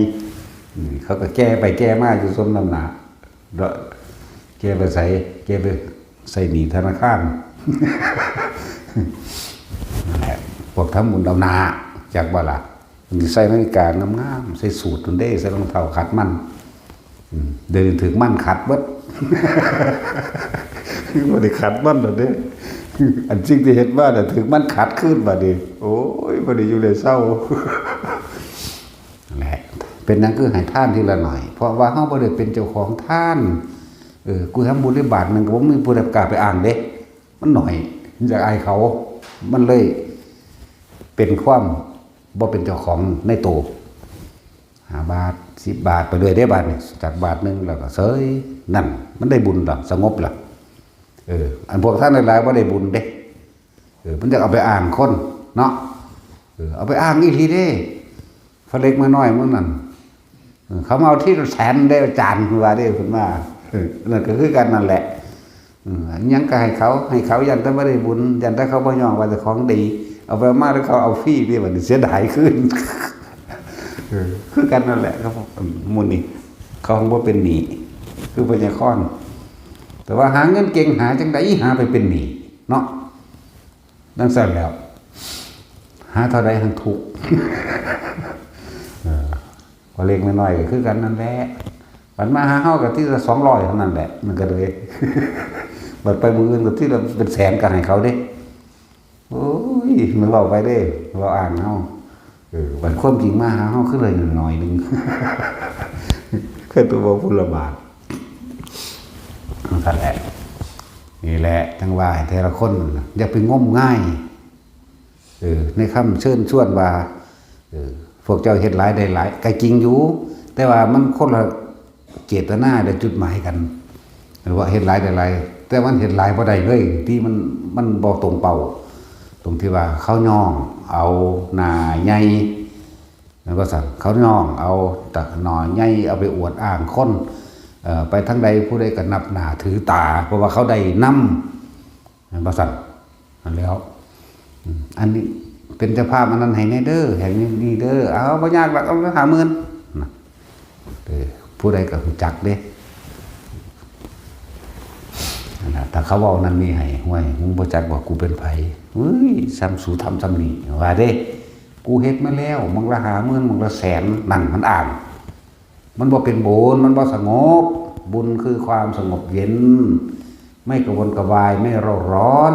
อืม เขาก็แก่ไปแก่มาอยู่สมน้ำหน้า เนาะ แก่ไปไส แก่ไปใส่หนี้ธนาคาร นั่นแหละ พวกทำบุญเอาหน้า จักบ่ล่ะ ใส่นาฬิกางามๆ ใส่สูทพุ้นเด้ ใส่รองเท้าขัดมัน อืม เดี๋ยวนี้ถืกมันขัดเบิด บ่ได้ขัดมันแล้วเด้ อันสิ่งที่เฮ็ดมาน่ะถืกมันขัดคืนบัดนี้ โอ้ย บ่ได้อยู่ได้เซา นั่นแหละ เป็นหยังคือให้ทานทีละหน่อย เพราะว่าเฮาบ่ได้เป็นเจ้าของทาน เออ กูทำบุญได้บาทหนึ่งก็บ่มีผู้ใดกล้าไปอ้างเด้ มันหน่อย อยากอายเขา มันเลยเป็นความบ่เป็นเจ้าของในโต ห้าบาท สิบบาท ไปเรื่อยเด้บาทนี่ จากบาทหนึ่งแล้วก็เสย นั่น มันได้บุญล่ะ สงบล่ะ เออ อันพวกท่านหลายๆบ่ได้บุญเด้ เออ มันจะเอาไปอ้างคนเนาะ เออ เอาไปอ้างอีหลีเด้ พระเล็กมาน้อยมื้อนั้น เออ เขามาเอาทีละแสนเด้อาจารย์ เพิ่นว่าเด้ เพิ่นว่า เออ นั่นก็คือกันนั่นแหละ อืม หยังก็ให้เขา ให้เขา ย่านแต่บ่ได้บุญ ย่านแต่เขาบ่ย้องว่าเจ้าของดี เอาไปมาแล้วเขาเอาฟรีเด้ บัดนี้เสียดายคืน เออ คือกันนั่นแหละครับ หมู่นี้ เขาคงบ่เป็นหนี้ คือพญาคอน แต่ว่าหาเงินเก่ง หาจั่งใด๋ หาไปเป็นหนี้เนาะ จั่งซั่นแหล้ว หาเท่าใด๋หั้นทุกข์ เออ พอเล็กน้อยก็คือกันนั่นแหละ บัดมาหาเฮาก็ทีละสองร้อยเท่านั้นแหละ มันก็เลย บัดไปมื้ออื่นก็ทีละเป็นแสนก็ให้เขาเด้ โอ้ย มันเว้าไปเด้ เว้าอ้างเฮา เออ บัดความจริงมาหาเฮาคือเลยน้อยหนึ่ง คือตัวบ่พุทธบาท นั่นแหละ นี่แหละ จั่งว่าให้แต่ละคนน่ะ อย่าไปงมงาย เออ ในคำเชิญชวนว่า เออ พวกเจ้าเฮ็ดหลายได้หลาย ก็จริงอยู่ แต่ว่ามันคนละเจตนาและจุดหมายกัน หรือว่าเฮ็ดหลายได้หลาย แต่มันเฮ็ดหลายบ่ได้เลย ที่มัน มันบ่ตรงเป้า ตรงที่ว่าเขาย้องเอาหน้าใหญ่ แม่นบ่ซั่น เขาย้องเอาแต่หน้าใหญ่ เอาไปอวดอ้างคน เอ่อ ไปทางใดผู้ใดก็นับหน้าถือตา เพราะว่าเขาได้นำ แม่นบ่ซั่น นั่นแหล้ว อืม อันนี้เป็นเจ้าภาพอันนั้นให้แหน่เด้อ ให้นี่เด้อ เอา บ่ยากดอก เอาห้าหมื่น นะ เออ ผู้ใดก็รู้จักเด้ นั่นล่ะ ถ้าเขาเว้านั่นนี่ให้ "ห้วย มึงบ่จักว่ากูเป็นไผ เฮ้ย ส่ำสูทำส่ำนี่" ว่าเด้ "กูเฮ็ดมาแล้ว หม่องละห้าหมื่น หม่องละแสน" นั่นมันอ้าง มันบ่เป็นบุญ มันบ่สงบ บุญคือความสงบเย็น ไม่กระวนกระวาย ไม่เร่าร้อน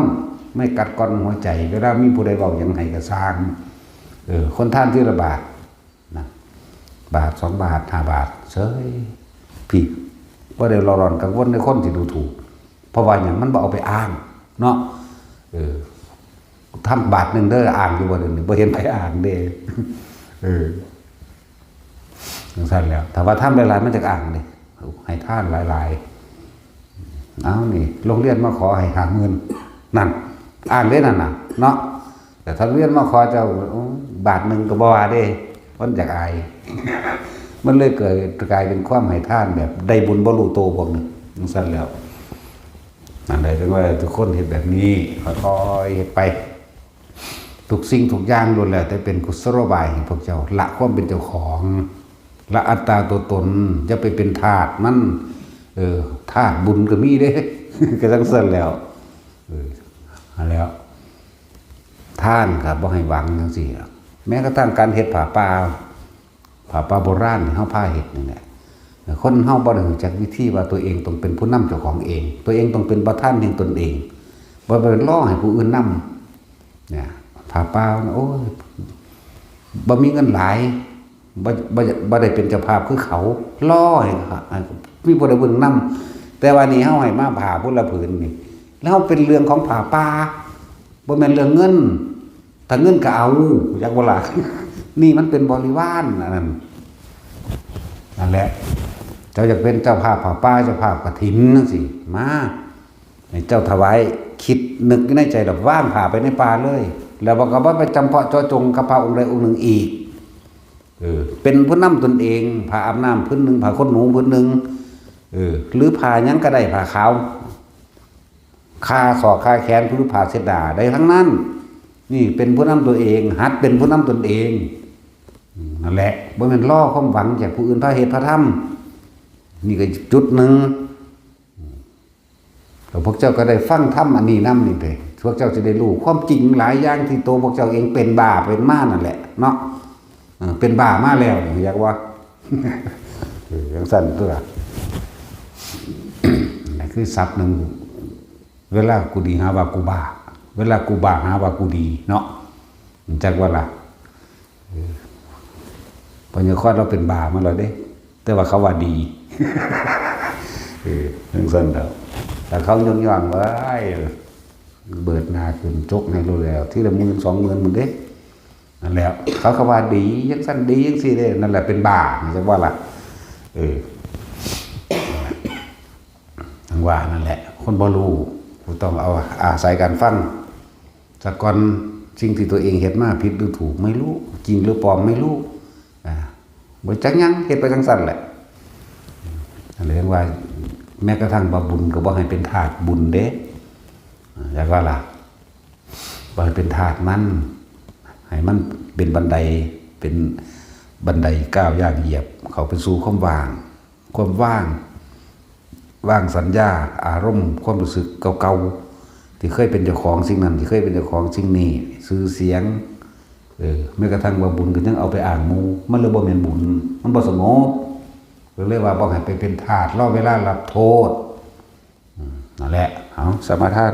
ไม่กัดกร่อนหัวใจ เวลามีผู้ใดเว้าหยังให้ก็ซ่าง เออ คนทานทีละบาท นะ บาท สองบาท ห้าบาท เฉย พี่ บ่ได้เร่าร้อนกังวลในคนสิดูถูก เพราะว่าหยัง มันบ่เอาไปอ้าง เนาะ เออ ทำบาทหนึ่งเด้อ อ้างอยู่บ่เดี๋ยวนี้ บ่เห็นไผอ้างเด้ เออ จั่งซั่นแหล้ว ถ้าว่าทำหลายๆ มันจักอ้างเด้ ให้ทานหลายๆ เอานี่ โรงเรียนมาขอให้ห้าหมื่น นั่น อ้างเด้นั่นน่ะ เนาะ แต่ถ้าโรงเรียนมาขอเจ้า โอ้ บาทหนึ่งก็บ่ว่าเด้ มันอยากอาย มันเลยเกิดกลายเป็นความให้ทานแบบได้บุญบ่รู้โตพวกนี้ จั่งซั่นแหล้ว นั่นแหละ จั่งว่าทุกคนเฮ็ดแบบนี้ ค่อยๆ เฮ็ดไป ทุกสิ่งทุกอย่างล้วนแล้วแต่เป็นกุศโลบายให้พวกเจ้า ละความเป็นเจ้าของ ละอัตตาตัวตน อย่าไปเป็นทาสมัน เออ ทาสบุญก็มีเด้ ก็จั่งซั่นแหล้ว เออ นั่นแหล้ว ทานก็บ่ให้หวังจั่งซี้ล่ะ แม้กระทั่งการเฮ็ดผ้าป่า ผ้าป่าโบราณที่เฮาพาเฮ็ดนี่แหละ คนเฮาบ่ได้รู้จักวิธีว่าตัวเองต้องเป็นผู้นำเจ้าของเอง ตัวเองต้องเป็นประธานแห่งตนเอง บ่ไปรอให้ผู้อื่นนำ เนี่ย ผ้าป่านะ โอ้ย บ่มีเงินหลาย บ่ บ่ บ่ได้เป็นเจ้าภาพคือเขา รอให้ ให้มีผู้ใดผู้หนึ่งนำ แต่ว่านี่เฮาให้มาผ้าพุทธละผืนนี่ แล้วเป็นเรื่องของผ้าป่า บ่แม่นเรื่องเงิน ถ้าเงินก็เอา จักบ่ล่ะ นี่มันเป็นบริวารอันนั้น นั่นแหละ เจ้าอยากเป็นเจ้าภาพผ้าป่า เจ้าภาพกฐินจั่งซี้ มา ให้เจ้าถวาย คิดนึกอยู่ในใจแล้ววางผ้าไปในป่าเลย แล้วก็บ่ไปจำเพาะเจาะจงกับพระองค์ใดองค์หนึ่งอีก เออ เป็นผู้นำตนเอง ผ้าอาบน้ำผืนหนึ่ง ผ้าขนหนูผืนหนึ่ง เออ หรือผ้าหยังก็ได้ ผ้าขาว คาศอกคาแขน หรือผ้าเช็ดหน้าได้ทั้งนั้น นี่เป็นผู้นำตัวเอง หัดเป็นผู้นำตนเอง อืม นั่นแหละ บ่แม่นรอความหวังจากผู้อื่นพาเฮ็ดพาทำ นี่ก็จุดหนึ่ง อืม แล้วพวกเจ้าก็ได้ฟังธรรมอันนี้นำนี่เด้ พวกเจ้าจะได้รู้ความจริงหลายอย่างที่ตัวพวกเจ้าเองเป็นบ้าเป็นมานั่นแหละเนาะ เออ เป็นบ้ามาแล้ว อยากว่า เออ จั่งซั่นตัว นั่นคือศัพท์หนึ่ง เวลากูดีหาว่ากูบ้า เวลากูบ้าหาว่ากูดีเนาะ จักว่าล่ะ เออ พญาคอดเราเป็นบ้ามาแล้วเด้ แต่ว่าเขาว่าดี เออ จั่งซั่นแล้ว แต่เขาย่องๆ ว่า "อ้าย เบิดหน้าขึ้นจกให้รู้แล้ว ทีละหมื่นสองหมื่นหมดเด้" นั่นแหละ เขาก็ว่าดีจั่งซั่นดีจั่งซี่เด้ นั่นแหละเป็นบ้า จักว่าล่ะ เออ จั่งว่านั่นแหละ คนบ่รู้ ก็ต้องเอาอาศัยการฟัง ซะก่อน สิ่งที่ตัวเองเฮ็ดมาผิดหรือถูกไม่รู้ จริงหรือปลอมไม่รู้ อ่า บ่จักหยัง เฮ็ดไปจั่งซั่นแหละ เรียกว่า แม้กระทั่งว่าบุญก็บ่ให้เป็นทาสบุญเด้ อยากว่าล่ะ บ่ให้เป็นทาสมัน ให้มันเป็นบันได เป็นบันไดก้าวย่างเหยียบ เข้าไปสู่ความว่าง ความว่าง ว่างสัญญา อารมณ์ ความรู้สึกเก่าๆ ที่เคยเป็นเจ้าของสิ่งนั้น ที่เคยเป็นเจ้าของสิ่งนี้ ชื่อเสียง เออ แม้กระทั่งว่าบุญก็ยังเอาไปอ้างหมู่ มันเลยบ่แม่นบุญ มันบ่สงบ ก็เลยว่าบ่ให้ไปเป็นทาส รอเวลารับโทษ อืม นั่นแหละ เอา สมาทาน